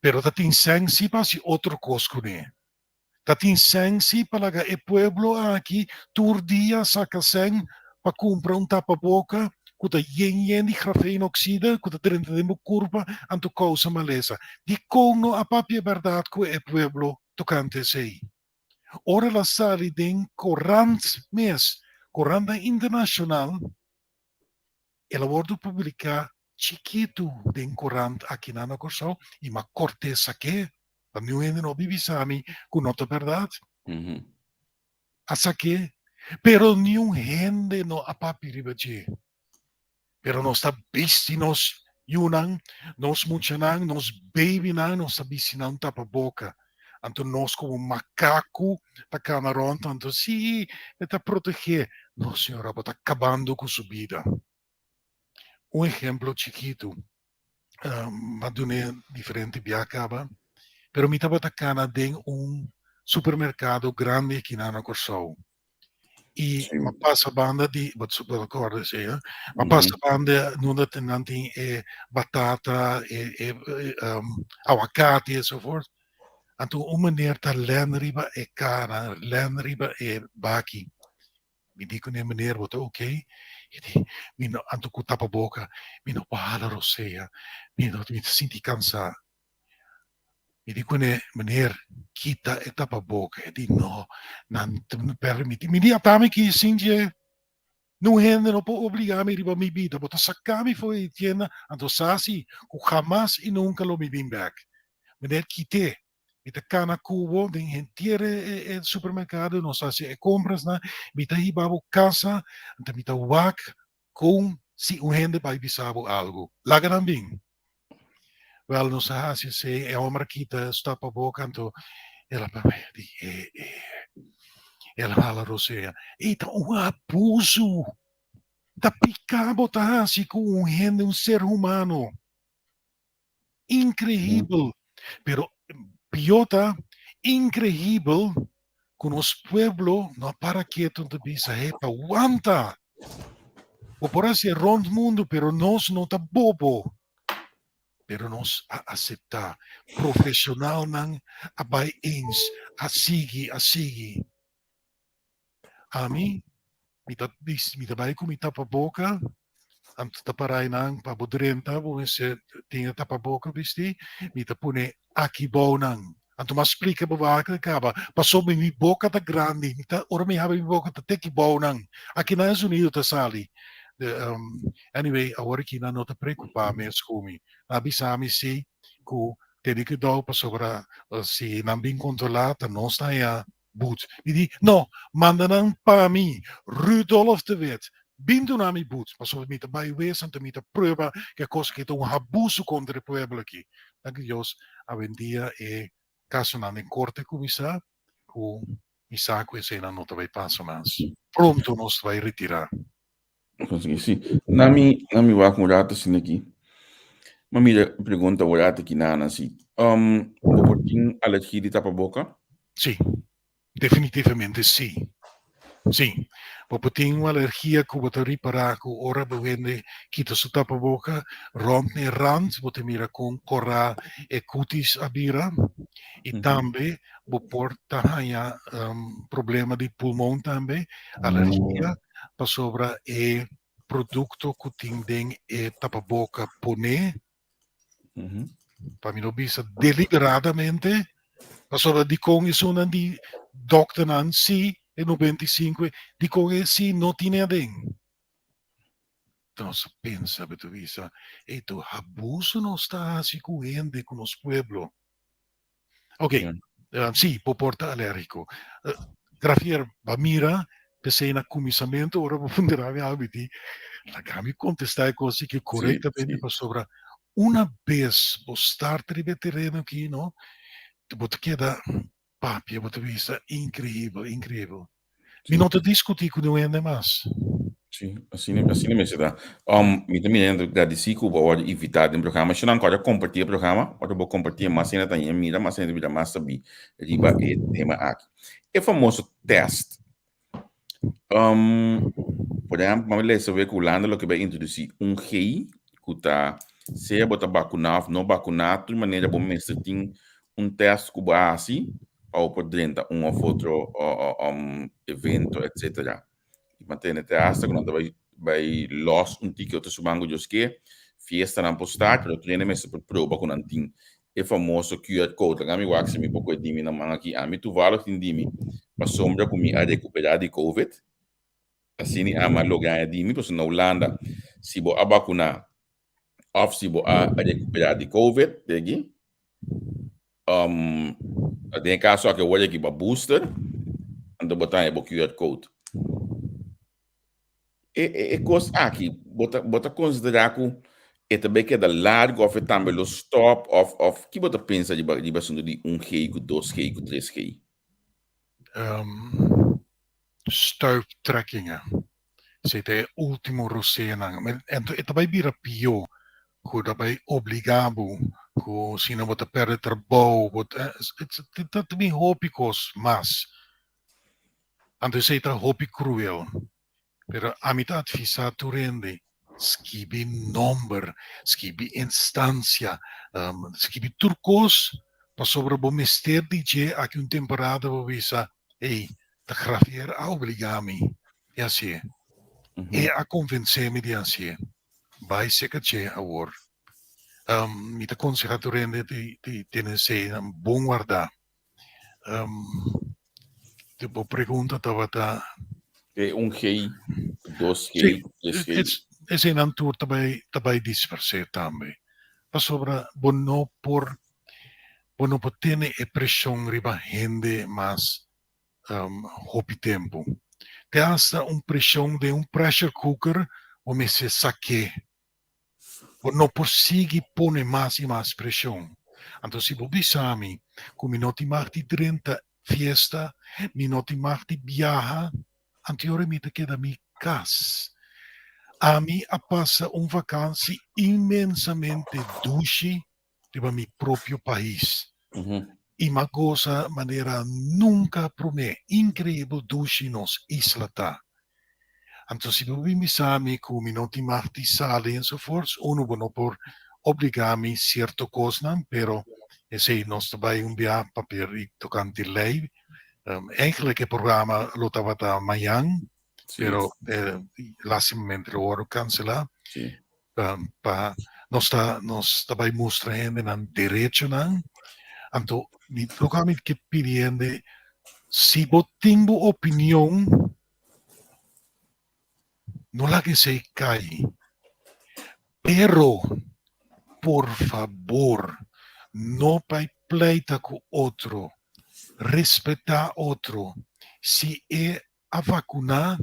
Pero ta tin sèn si pa hasi otro kos kuné. Ta tin sèn si pa laga e pueblo aki tur dia saka sèn pa kumpra un tapaboka ku ta yen yen di grafeenoxide ku ta drenta den bo kurpa anto kousa malesa. Dikon no a papia e bèrdat ku e pueblo tokante esei? Ora el a sali den korant mes, korantnan internashonal, el a wòrdu publiká chikitu den korant akinan na Kòrsou i m'a kòrt'é sak'é pa niun hende no bibi sa mi ku no ta bèrdat. A sak'é, pero niun hende no a papia riba dje. Pero nos ta bisti nos yunan, nos muchanan, nos babynan, nos ta bisti nan tapaboka. Anto nos komo makaku ta kana rònt, anto sí, e ta protegé. No señora, bo ta kabando ku su bida. Un ehemplo chikitu, m'a dun'é diferente bia kaba, pero mi tabata kana den un supermerkado grandi akinan na Kòrsou. I m'a pasa banda di, bo ta kòrda esei, eh? M'a pasa banda nunda nan tin e batata, e awakati enzovoort. Anto un meneer ta len riba e kara, len riba e baki. Mi di kuné, Meneer, bo ta oké? E di, Mi no, anto ku tapaboka, mi no por hala rosea, mi no, mi ta sinti kansá. Mi di kuné, Meneer, kita e tapaboka. E di, No, nan ta permití. Mi di, Ata mi ki sin dje. Nun hende no por obligá mi riba mi bida. Bo ta saká mi for di tienda, anto sa si ku hamas i nunka lo mi bin bèk. Meneer, kit'é. Mi ta kana ku bo den henter e supermerkado, nos hasi e komprasnan, mi ta hiba bo kasa, anto mi ta wak kon si un hende bai bisa bo algu. Laga nan bin. Wèl, nos a hasi esei, e hòmber a kita su tapaboka, anto el a papia di e e el a hala rosea, Ei ta un abusu! Ta piká bo ta hasi ku un hende, un ser humano. Increíbel, pero pió ta increíbel cu nos pueblo no a para keto ta bisa, hepa, wanta! Bo por haci rond mundo, pero nos no ta bobo. Pero nos a acepta. Profesionalnan a bay eens, a sigui, a sigui. Ami, mi ta bis, mi ta bai ku mi tapaboka, anto ta parai nan pa bo drenta, bo mester tin e tapaboka bisti, mi ta pone aki bou nan. Anto m'a splika bo wak kaba, pasobra mi boka ta grandi, mi ta, ora mi habri mi boka ta te aki bou nan. Aki nan e zonido ta sali. De, anyway, awor aki nan no ta preocupa mes ku mi. Nan a bisa mi si ku tene kuidou pasobra si nan bin kontrola ta nos ta haña boet. Mi di, No, manda nan pa mi, Rudolf de Wit. Bin duna mi boet, pasobra mi ta bai wes anto mi ta prueba ku e kos aki ta un habusu kontra e pueblo aki. Danki Dios, awendia e kasonan den korte kuminsá ku mi sa ku eseinan no ta bai pasa mas. Pronto nos ta bai retirá. Konsegui, si. Na mi, na mi wak un rato asina aki. Ma mira pregunta un rato aki nana si. Um, bo por tin alergia di tapaboka? Si, definitivamente si. Si. Bo por tin un alergia ku bo ta ripará ku ora bo hende kita su tapaboka, rònt na e rand bo ta mira kon kòrá e kutis a bira. I tambe bo por ta haña problema di pulmon tambe, alergia, pasobra e produkto ku tin den e tapaboka poné, pa mi no bisa deliberadamente, pasobra dikon esunnan di dòkternan si e 95, dikon e si no tine aden. Nos a pensa, bo ta bisa, ey tur abuso nos ta hasi ku hende, ku nos pueblo. Ok, sí, bo por ta alérgico. Grafier, ba mira, p'esei na kuminsamentu ora bo puntra mi algu, mi di, laga mi kontestá e kos aki korektamente pasobra una bes bo start riba e tereno aki, no, bo ta keda papia, bo ta bisa inkreibel, inkreibel. Mi no ta diskutí ku niun hende mas. Sí, asina, asina mester ta. Um, mi ta mirando gradisí ku bo a wòrdu invitá den programa. Shonnan ku a kompartí e programa, ora bo kompartí mas hende ta haña mira, mas hende ta bira mas sabí riba e tema aki. E famoso tèst. Um, por ehèmpel, mami lesa wek Hulanda loke bai introdusí un G ku ta sea bo ta bakuná òf no bakuná, tur manera bo mester tin un tèst ku bo a hasi pa bo por drenta un òf otro evento etcetera. I mantene te hasta ku nan ta bai bai lòs un tiki otro siman ku Dios ke, fiestanan por start pero tur hende mester por proba ku nan tin e famoso QR code. Laga mi wak si mi por kohe di mi na man aki. Ami tuvallig tin di mi pasobra ku mi a rekuperá di covid. Asina ami a logra haña di mi pasobra na Hulanda si bo a bakuná òf si bo a rekuperá di covid, pegi, um, den e kaso aki awor aki ba booster, anto bo ta haña bo QR code. E, e, e kos aki, bo ta, bo ta konsiderá ku e ta bai keda largu òf e tambe lo stòp òf, òf ki bo ta pensa riba, riba asuntu di 1G ku 2G ku 3G? Um, stuiptrekkingen. Esei ta e último roseanan. Anto e ta bai bira pió ku ta bai obligá bo ku sino bo ta pèrdè trabou, bo ta ta tin hopi kos mas. Anto esei ta hopi kruel. Pero ami ta advisá tur hende skibi nòmber, skibi instansia, skibi tur kos. Pasobra bo mester di dje aki un temporada bo bisa, Ey, ta Gravier a obligá mi di hasié. E a konvensé mi di hasié. Bai seka dje awor. Mi ta konsehá tur hende di tene eseinan bon wardá. Bo pregunta tabata. E un G, dos G, tres G. Eseinan tur ta bai ta bai dispersé tambe. Pasobra bo no por bo no por tene e preshon riba hende mas hopi tempu. Te hasta un preshon den un pressure cooker bo mester sak'é. Bo no por sigui pone mas i mas preshon. Anto si bo bisa mi ku mi no tin mag di drenta fiesta, mi no tin mag di biaha, anto e ora mi ta keda mi kas. Ami a pasa un vakansi inmensamente dushi riba mi propio pais. I m'a gosa manera nunka promé. Inkreibel dushi nos isla ta. Anto si bo bin bisa mi ku mi no tin mag di sali ensovoorts, unu bo no por obligá mi sierto kosnan, pero esei nos ta bai un bia papia di tokante lei. Eigenlijk e programa lo tabata mañan, pero lastimamente lo wòrdu kanselá. Pa nos ta nos ta bai mustra hendenan derechonan. Anto mi loke ami ke pidi hende, si bo tin bo opinion, no laga esei kai. Pero por fabor no bai pleita ku otro, respetá otro. Si e a vakuná,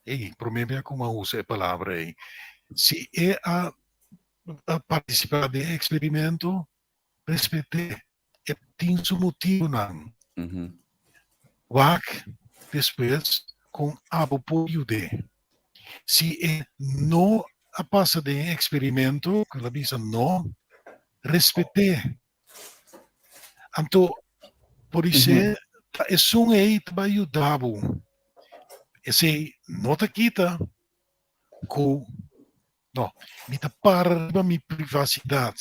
ey, promé bia ku mi a usa e palabra ey, si e a partisipá den e eksperimento, respet'é. E tin su motibunan. Wak despues kon abo por yud'é. Si e no a pasa den e eksperimento, ku el a bisa no, respet'é. Anto, podisé ta esun ei ta bai yuda bo. Esei no ta kita ku, no, mi ta para riba mi privasidat.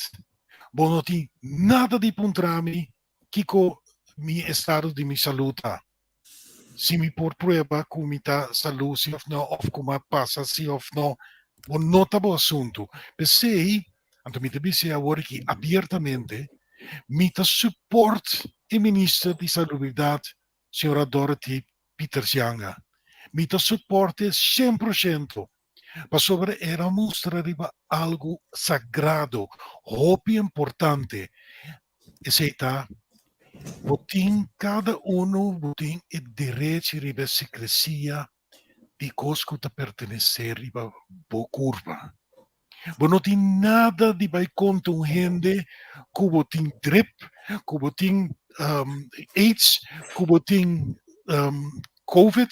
Bo no tin nada di puntra mi kiko mi estado di mi salú ta. Si mi por prueba ku mi ta salú si òf no, òf ku mi a pasa si òf no, bo no ta bo asuntu. P'esei, anto mi ta bis'é awor aki abiertamente, mi ta support e minister di Salubridat, señora Dorothy Pietersz-Janga. Mi ta support'e shen por shento, pasobra el a mustra riba algu sagrado, hopi importante. Esei ta, bo tin kada unu bo tin e derechi riba e sekresia di kos ku ta pertenesé riba bo kurpa. Bo no tin nada di bai konta un hende ku bo tin drip, ku bo tin aids, ku bo tin covid,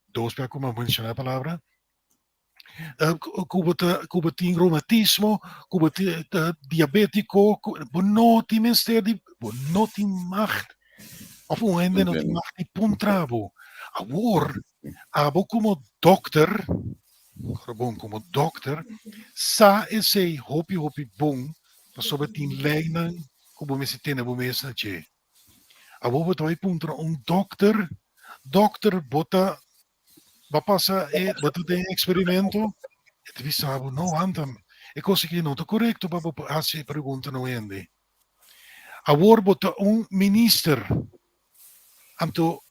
dos bia ku mi a menshoná e palabra, ku bo ta ku bo tin reumatismo, ku bo ta diabétiko, bo no tin mester di, bo no tin mag òf un hende no tin mag di puntra bo. Awor abo komo dòkter, ora bon komo dòkter sa esei hopi hopi bon pasobra tin leinan ku bo mester tene bo mes na dje. Awor bo ta bai puntra un dòkter, dòkter bo ta Bo a pasa e, bo ta den e eksperimento, e ta bisa bo, no Anton, e kos aki no ta korekto pa bo hasi e pregunta na un hende. Awor bo ta un minister, anto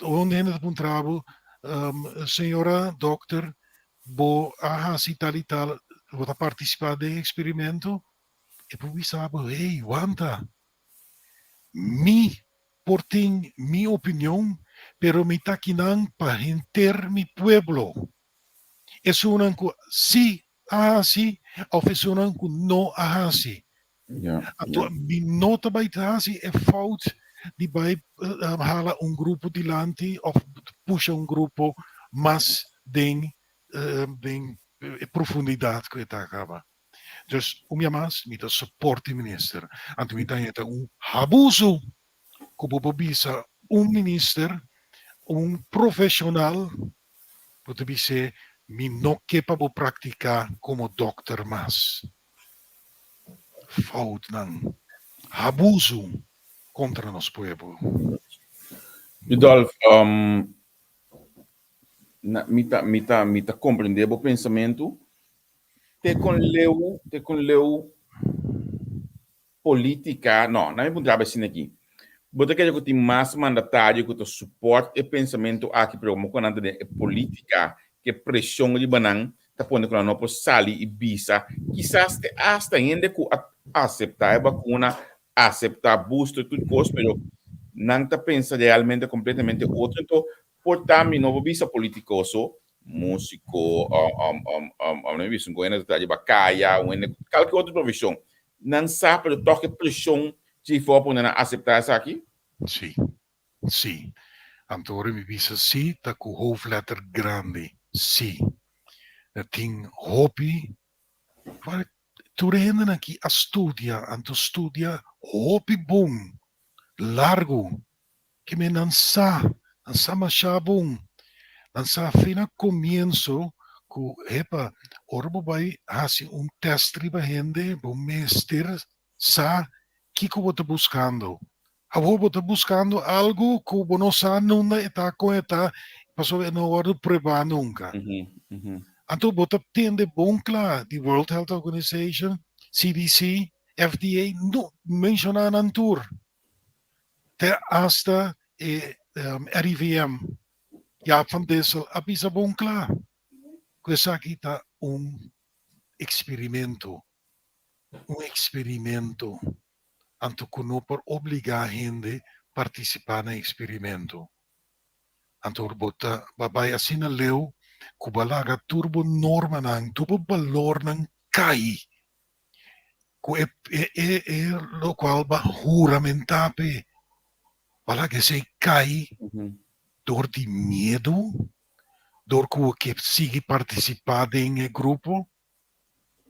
un hende ta puntra bo, señora dokter, bo a hasi tal i tal, bo ta partisipá den e eksperimento? E por bisa bo, hey, wanta, Mi por tin mi opinion, pero mi ta kinan pa henter mi pueblo. Esunnan ku si a hasi òf esunnan ku no a hasi. Anto mi no ta bai ta hasi e fout di bai hala un grupo dilanti òf pusha un grupo mas den den e profundidat ku e ta kaba. Dus un bia mas mi ta support e minister. Anto mi ta haña ta un habusu ku bo por bisa un minister, un profeshonal, bo ta bis'é mi no ke pa bo praktiká komo dòkter mas. Foutnan. Habusu. kontra nos pueblo. Rudolf, na, mi ta, mi ta, mi ta komprendé bo pensamentu. Te kon leu, te kon leu polítika, no, na mi puntra bo asina aki. Bo ta kere ku tin mas mandatario ku ta support e pensamentu aki, pero komo ku nan ta den e polítika, ku e preshon riba nan ta pone ku nan no por sali i bisa, kisas te asta hende ku a aseptá e bakuna, aseptá booster, tur kos, pero nan ta pensa realmente kompletamente otro. Anto por ta mi no por bisa polítiko so, músiko, no mi bisa un hende ta traha riba kaya, un hende, kalke otro profeshon. Nan sa, pero tòg e preshon dje for a pone nan aseptá esaki? Sí, sí. Anto ora mi bisa sí, ta ku hoofdletter grandi, sí. Tin hopi, tur e hendenan aki a studia, anto studia hopi bon, largu. Ke men nan sa, nan sa masha bon. Nan sa fe na komienso ku, hepa, ora bo bai hasi un tèst riba hende, bo mester sa kiko bo ta buskando. Awor bo ta buskando algu ku bo no sa nunda e ta, kon e ta, pasobra e no a wòrdu pruebá nunka. Anto bo ta tende bon kla di World Health Organization, CDC, FDA, no menshoná nan tur. Te asta e RIVM, Jaap van Dissel, a bisa bon kla ku esaki ta un eksperimento. Un eksperimento. Anto ku no por obligá hende partisipá na eksperimento. Anto bo ta bai asina leu ku bo a laga tur bo normanan, tur bo balornan kai. Ku e e lokual bo a huramentá p'e, bo a laga esei kai dor di miedu, dor ku bo ke sigui partisipá den e grupo.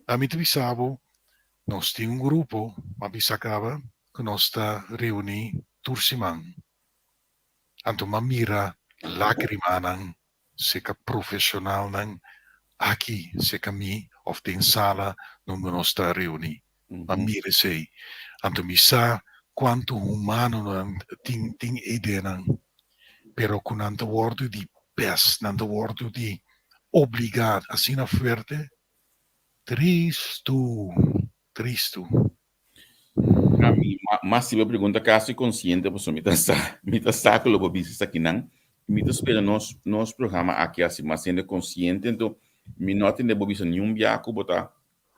Ami ta bisa bo, nos tin un grupo, m'a bisa kaba, ku nos ta reuní tur siman. Anto m'a mira lágrimanan seka profeshonalnan aki seka mi òf den sala nunde nos ta reuní. M'a mira esei. Anto mi sa kuantu humanonan tin tin ideanan, pero ku nan ta wòrdu di pès, nan ta wòrdu di obligá asina fuerte. Tristu, tristu. Ami, mas si bo pregunta kasi konsiente pasobra mi ta sa, mi ta sa ku lo bo bisa esakinan. Mi ta spera nos nos programa aki hasi mas hende konsiente, enton mi no a tende bo bisa niun bia ku bo ta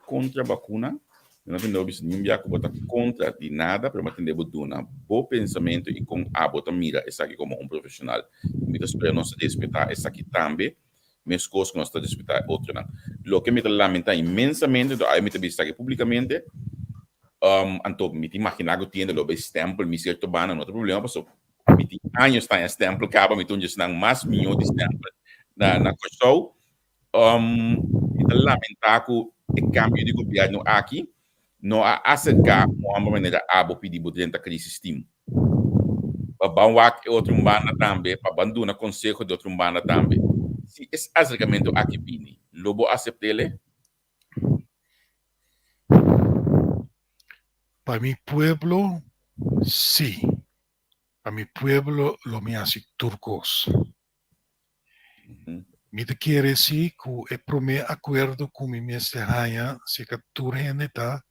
kontra bakuna, mi no a tende bo bisa niun bia ku bo ta kontra di nada, pero mi a tende bo duna bo pensamentu i kon abo ta mira esaki komo un profeshonal. Mi ta spera nos respetá esaki tambe. Meskos ku nos ta respetá e otronan. Loke mi ta lamentá inmensamente, anto ai mi ta bisa esaki públikamente, anto mi ta imaginá ku tienda lo bay stèmpel mi sierto banda, no ta problema pasobra mi tin años ta haña stèmpel kaba, mi ta un di esnan mas mihó di stèmpel na na Kòrsou. Mi ta lamentá ku e kambio di gobièrnu aki no a aserká un hòmber manera abo pidi bo drenta krisis team. Pa ban wak e otro un banda tambe, pa ban duna konseho di otro un banda tambe. Si es aserkamentu aki bini, lo bo asept'ele? Pa mi pueblo, si. Pa mi pueblo lo mi hasi tur kos. Mi ta kere si ku e promé akuerdo ku mi mester haña serka tur hende ta,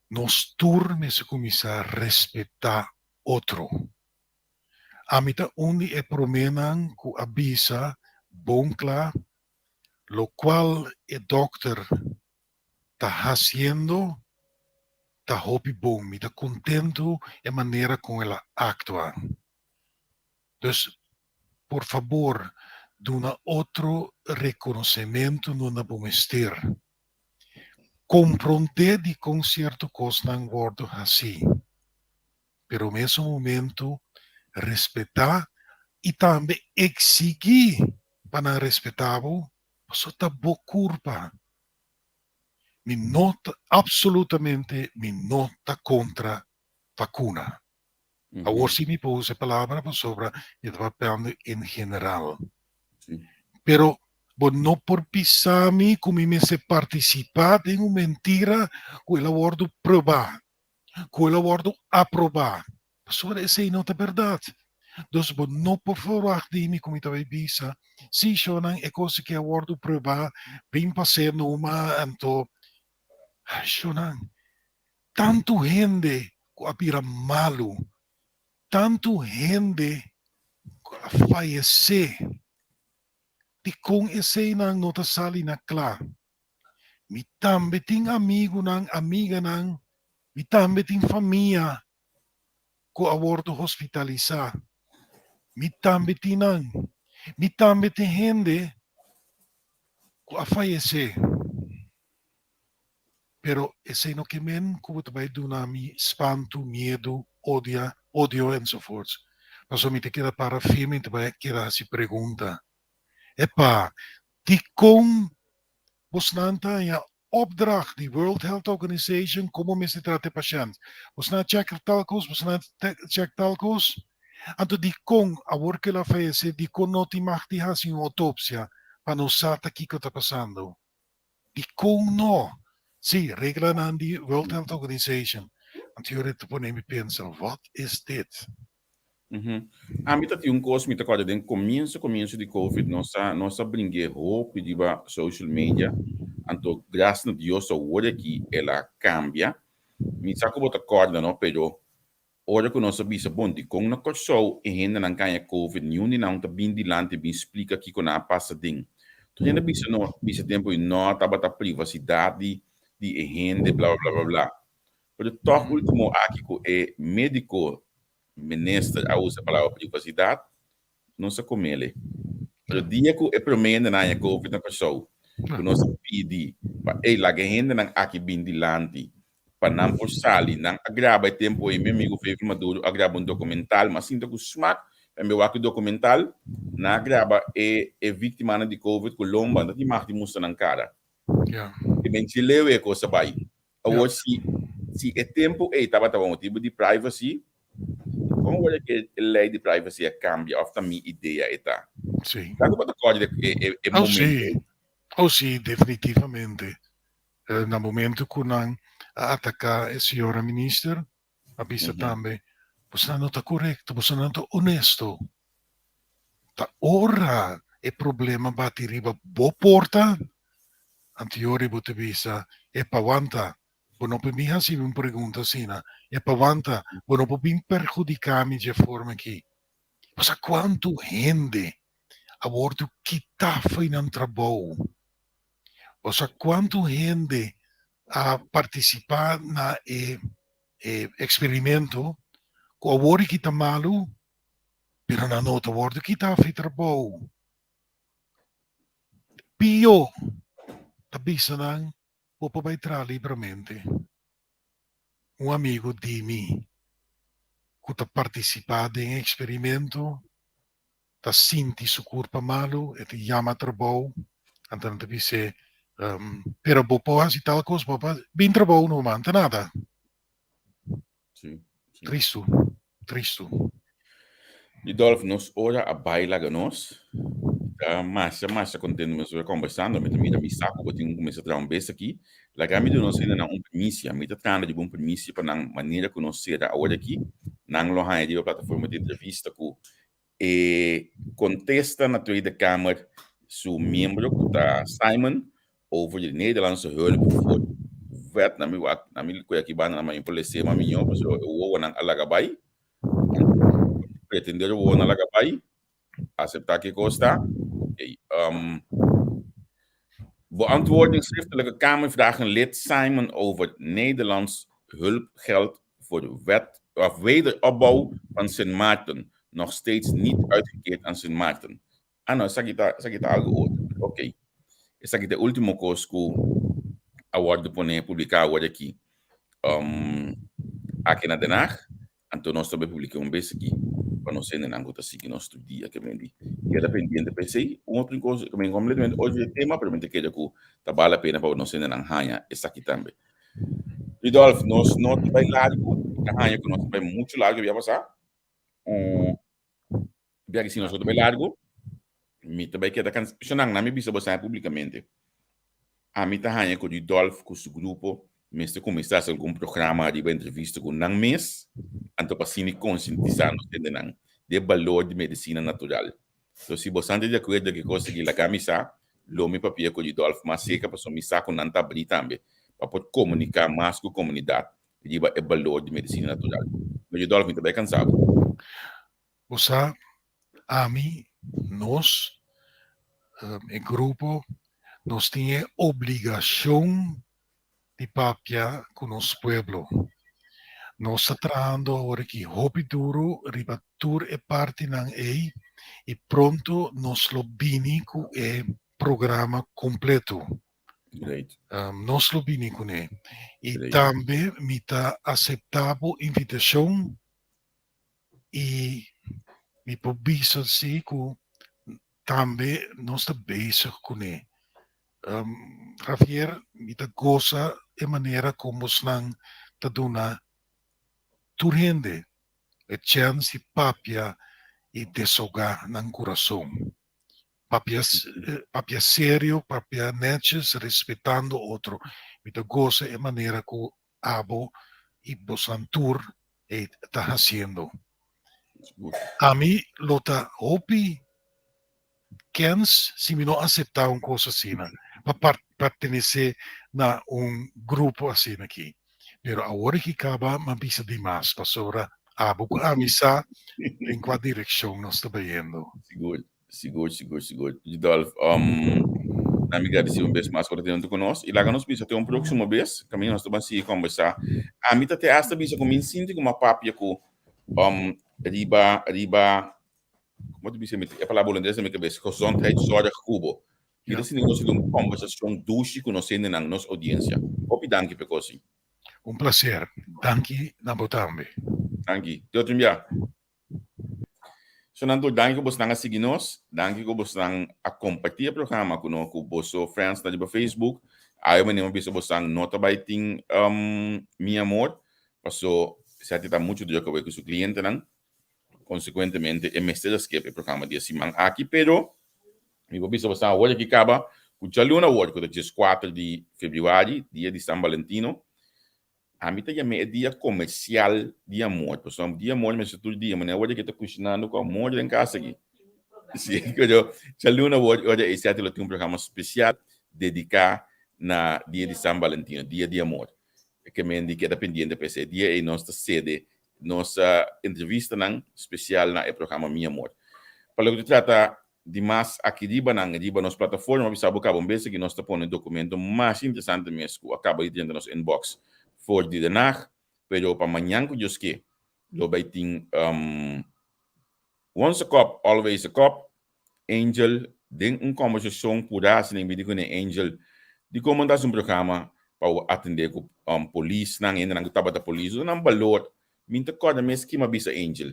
nos tur mester kuminsá respetá otro. Ami ta un di e proménan ku a bisa bon kla lokual e dòkter ta hasiendo ta hopi bon, mi ta kontentu e manera kon el a aktua. Dus, por fabor, duna otro rekonosementu nunda bo mester. Komprondé dikon sierto kosnan wòrdu hasí, pero mesun momentu respetá i tambe eksigí pa nan respetá bo, pasobra ta bo kurpa. Mi no ta, absolutamente mi no ta kontra vakuna. Awor si mi por usa e palabra pasobra mi ta papiando en general. Pero bo no por bisa mi ku mi mester partisipá den un mentira ku el a wòrdu probá, ku el a wòrdu aprobá. Pasobra esei no ta bèrdat. Dus bo no por ferwagt di mi ku mi ta bai bisa, Sí, shownan, e kos aki a wòrdu pruebá, bin pas'é numa, anto, shownan, tantu hende ku a bira malu, tantu hende ku a fayesé, dikon eseinan no ta sali na kla? Mi tambe tin amigunan, amiganan, mi tambe tin famia ku a wòrdu hospitalisá. Mi tambe tin nan. Mi tambe tin hende ku a fayesé. Pero esei no ke men ku bo ta bai duna mi spantu, miedu, odia, odio enzovoorts. Pasobra mi ta keda para firme i ta bai keda hasi pregunta. Epa, dikon bosnan ta haña opdracht di World Health Organization komo mester trata e pashènt. Bosnan a chèk tal kos, bosnan a chèk tal kos. Anto dikon awor ku el a fayesé, dikon no tin mag di hasi un outopsia pa nos sa ta kiko ta pasando? Dikon no? Sí, reglanan di World Health Organization. Anto yora e ta pone mi pensa, wat is dit? Ami ta tin un kos mi ta kòrda den komienso komienso di covid nos a nos a bring'é hopi riba social media anto gras na Dios awor aki el a kambia mi sa ku bo ta kòrda no pero ora ku nos a bisa bon dikon na Kòrsou e hendenan kaña covid niun di nan ta bin dilanti bin splika kiko nan a pasa den tur hende a bisa no bisa tempu i no tabata privasidat di di e hende bla bla bla bla pero tòg ultimo aki ku e médiko Minister a usa palabra privacidad, nos a comele. Pero dia cu e prome hendenan haña covid na Curaçao, cu nos a pidi pa ey laga e hendenan aki bin dilanti pa nan por sali, nan a graba e tempo ey, mi amigo Fefi Maduro a graba un documental, mi a sinta cu smak pa mi wak e documental, nan a graba e e victimanan di covid cu lomba, no tin mag di mustra nan cara. E men chileo e cos a bay. Awor si si e tempu ei tabata pa motibu di privacy, kon awor e e lei di privacy a kambia òf ta mi idea e ta? Sí. Tantu bo ta kòrda e e e Oh momento sí, ei? oh sí, definitivamente. Na momento ku nan a ataká e señora minister, a bisa tambe, Bosonan no ta korekto, bosonan no ta honesto. Ta ora e problema bati riba bo porta, anteori bo ta bisa, Epa wanta, bo no por bin hasi mi un pregunta asina. Epa wanta, bo no por bin perhudiká mi dje forma aki. Pasobra kuantu hende a wordu kitá fo'i nan trabou? Bo sa kuantu hende a partisipá na e eksperimento ku awor i kita malu, pero nan no ta wòrdu kitá fo'i trabou? Pio ta bisa nan, Bo por bai traha libramente. Un amigu di mi ku ta partisipá den e eksperimento ta sinti su kurpa malu, e ta yama trabou, anto nan ta bis'é, Pero bo por hasi tal kos, bo por bin trabou no manta nada. Sí, sí. Tristu, tristu. Rudolf, nos ora a bai laga nos. Ta masha, masha contento mes ora conversando. Mi ta mira mi sa cu bo tin cuminsa traha un bes aki. Laga mi duna nos hendenan un primisia. Mi ta trahando riba un primisia pa nan manera cu nos cera awor aki. Nan lo haña riba plataforma di entrevista cu e contesta na Tweede Kamer su miembro cu ta Simon over de Nederlandse hulp voor wet. Na mi wak, na mi koe aki banda na mi por lese ma miño pasobra e wowonan a laga bai. Pretender wowonan a laga bai. Acepta ke kos ta. Okay, beantwoording schriftelijke Kamervragen lid Simon over Nederlands hulpgeld voor wet of wederopbouw van Sint Maarten nog steeds niet uitgekeerd aan Sint Maarten. Ah no, esaki ta, esaki ta algo otro. Ok. Esaki ta e ultimo kos ku a wòrdu pone publiká awor aki. Aki na Den Haag. Anto nos ta bai publiká un bes aki pa nos hendenan ku ta sigui nos tur dia ke men di keda pendiente pa esei. Un otro kos ku men kompletamente otro di e tema, pero men ta kere ku ta bal la pena pa nos hendenan haña esaki tambe. Rudolf, nos no ta bai largu, ta haña ku nos ta bai muchu largu bia pasá. Bia ki si nos no ta bai largu, mi ta bai keda kans. Shonang, na mi bisa bo esaki publikamente. Ami ta haña ku Rudolf ku su grupo mester kuminsá hasi algun programa riba entrevista ku nan mes. Anto pa asina konsientisá nos hendenan di e balor di medisina natural. So si bosan ta di akuerdo ku e kos aki laga mi sa, lo mi papia ku Rudolf mas serka pasobra mi sa ku nan ta abrí tambe pa por komuniká mas ku komunidat riba e balor di medisina natural. No Rudolf mi ta bai kansa bo. Bo sa, ami, nos, e grupo, nos tin e obligashon di papia ku nos pueblo. Nos ta trahando awor aki hopi duru riba tur e partinan ei i pronto nos lo bini ku e programa kompleto. Great. Nos lo bini kuné. I tambe mi ta aseptá bo invitashon i mi por bisa si ku tambe nos ta bezig kuné. Javier, mi ta gosa e manera kon bosnan ta duna tur hende e chèns di papia i desogá nan kurason. Papia, papia serio, papia nètjes, respetando otro. Mi ta gosa e manera ku abo i bosnan tur e ta hasiendo. Ami lo ta hopi kens si mi no aseptá un kos asina pa pertenesé na un grupo asina aki. Pero awor aki kaba mi a bisa di mas pasobra abo ku ami sa den kua direkshon nos ta bayendo. Sigur. Sigur, sigur, sigur. Rudolf, um, na mi gradeci un bes mas por ta hunto cu nos. Y laga nos bisa te un próximo bes, caminda nos ta ban sigui conversa. Ami ta te hasta bisa cu mi sinti cu m'a papia cu um, riba, riba, como ta bisa, e palabra holandes na mi cabeza, gezondheidszorg cu bo. Mi ta sinti cu nos tin un conversacion dushi cu nos hendenan, nos audiencia. Hopi danki p'e cosi. Un placer. Danki na bo tambe. Danki. Te otro bia. Sonan tur danki ku bosnan a sigui nos, danki ku bosnan a kompartí e programa ku no ku boso friends na riba Facebook. Awe manera mi bisa bosnan no ta bai tin Mi Amor paso Seti ta muchu druk awe ku su klientenan. Konsekuentemente e mester a skip e programa di e siman aki pero mi por bisa bosnan awor aki kaba ku djaluna awor ku ta dieskuater di febrüari dia di San Valentino Ami ta yam'é e dia komersial di amor, pasobra dia amor mester tur dia, manera awor ke ta kushinando ku amor den kas aki. Sí, pero djaluna awor ora e sete lo tin un programa spesial dediká na dia di San Valentino, dia di amor. Ke men di keda pendiente pa esei dia ei nos ta sede nos entrevistanan spesial na e programa Mi Amor. Pa loke ta trata Di mas aki riba nan, riba nos plataforma bisa bo caba un bes aki nos ta pone documento mas interesante mes cu a caba di drenta nos inbox for di Den Haag, pero pa mañan cu Dios ke lo bay tin Once a cop, always a cop, Angel den un conversacion pura asina mi di cune Angel dicon bo no ta haci un programa pa bo atende cu polisnan, hendenan cu tabata polis, duna nan balor, mi ta corda mes kima bisa Angel.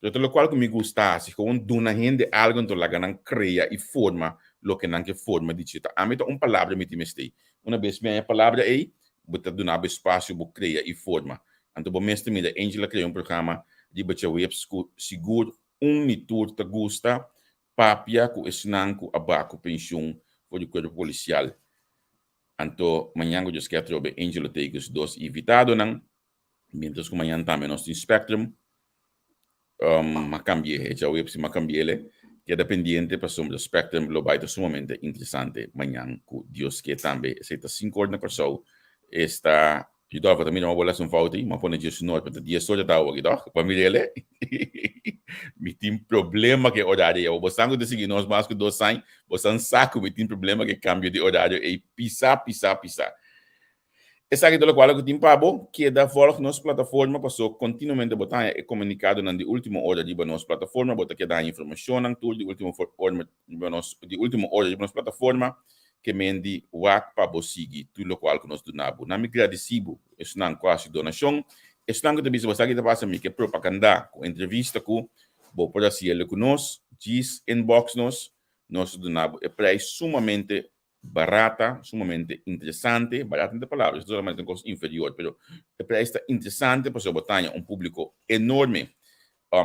Pero ta lokual ku mi gusta hasi, gewoon duna hende algu anto laga nan krea i forma loke nan ke forma di dje. Ta ami ta un palabra mi tin mester. Una bes mi haña e palabra ei, bo ta duna bo espasio bo krea i forma. Anto bo mester mira Angel a krea un programa riba djaweps ku sigur un ni tur ta gusta papia ku esnan ku a ba ku penshun for di kuerpo polisial. Anto mañan ku Dios ke atrobe Angel lo tei ku su dos invitadonan. Mientras ku mañan tambe nos tin Spectrum, um, ma cambié, e djaweps si ma cambiele, keda pendiente pasobra Spectrum lo bai ta sumamente interesante mañan ku Dios ke tambe. Esei ta sinku or na Kòrsou, esta Rudolfo ta mira ma bo lesa un fout ei, ma pone djes noor, pero ta dies or ta awo aki tòg, pa mirele. Mi tin problema ku e orario ei. Bo san ku ta sigui nos mas ku dos aña, bo san sa ku mi tin problema ku e kambio di orario ei pisa, pisa, pisa. Esaki ta lokual ku tin pa bo. Keda vòlg nos plataforma paso kontinuamente bo ta haña e komunikadonan di último ora riba nos plataforma. Bo ta keda haña informashonnan tur di último forma riba nos di último ora riba nos plataforma ke men di wak pa bo sigui tur lokual ku nos duna bo. Nan mi gradisí bo esnan ku a hasi donashon, esnan ku ta bisa bo esaki ta pasa mi ke propagandá ku entrevista ku bo por hasi el ku nos, djis inbox nos, nos ta duna bo e preis sumamente barata, sumamente interesante, barata no ta e palabra, esaki solamente un kos inferior, pero e prijs ta interesante pasobra bo ta haña un públiko enorme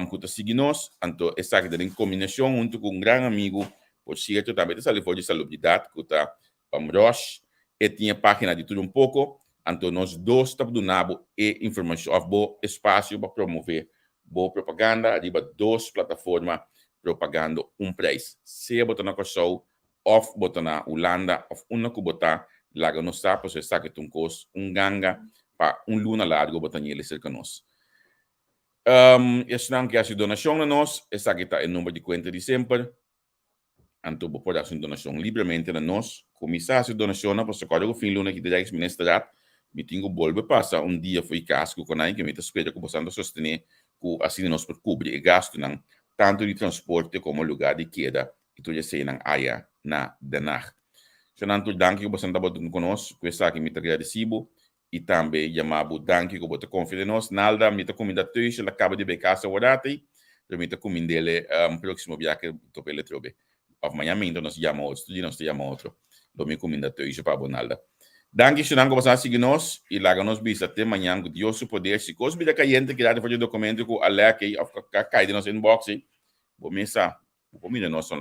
ku ta sigui nos, anto esaki ta den kombinashon huntu ku un gran amigu, por sierto tambe ta sali for di salubridat ku ta Rosh, e tin e página di Tur Un Poko. Anto nos dos ta duna bo e informashon òf bo espasio pa promové bo propaganda riba dos plataforma propagando un preis. Sea bo ta na Kòrsou òf bo ta na Hulanda òf unda ku bo ta, laga nos sa pasobra esaki ta un kos, un ganga pa un luna largu bo ta ñele serka nos. Esnan ke hasi donashon na nos, esaki ta e number di kuenta di semper. Anto bo por hasi un donashon libremente na nos. Kuminsá hasi donashonnan pasobra kòrda ku fin luna ki ta Rijksministerraad mi tin ku bolbe pasa un dia fo'i kas ku konai ke mi ta spera ku bosan ta sostené ku asina nos por kubri e gastunan tantu di transporte komo lugá di keda i tur eseinan aya na Den Haag. Shonnan tur danki ku bosan tabata ku nos. Ku esaki mi ta gradisí bo i tambe yama bo danki ku bo ta konfia den nos. Nalda, mi ta kuminda thuis, el a kaba di bai kas aworat ei, pero mi ta kumind'el próksimo biaha topa el atrobe. Òf maña minta nos yama otro, tur dia nos ta yama otro. Lo mi kuminda thuis pa bo, Nalda. Danki shunan ku bo sa sigui nos i laga nos bisa te mañan ku Dios su poder. Si kos bira kayente keda for di documento ku a lek ei òf a kai den nos inbox ei, bo mes sa, bo por mira nos online.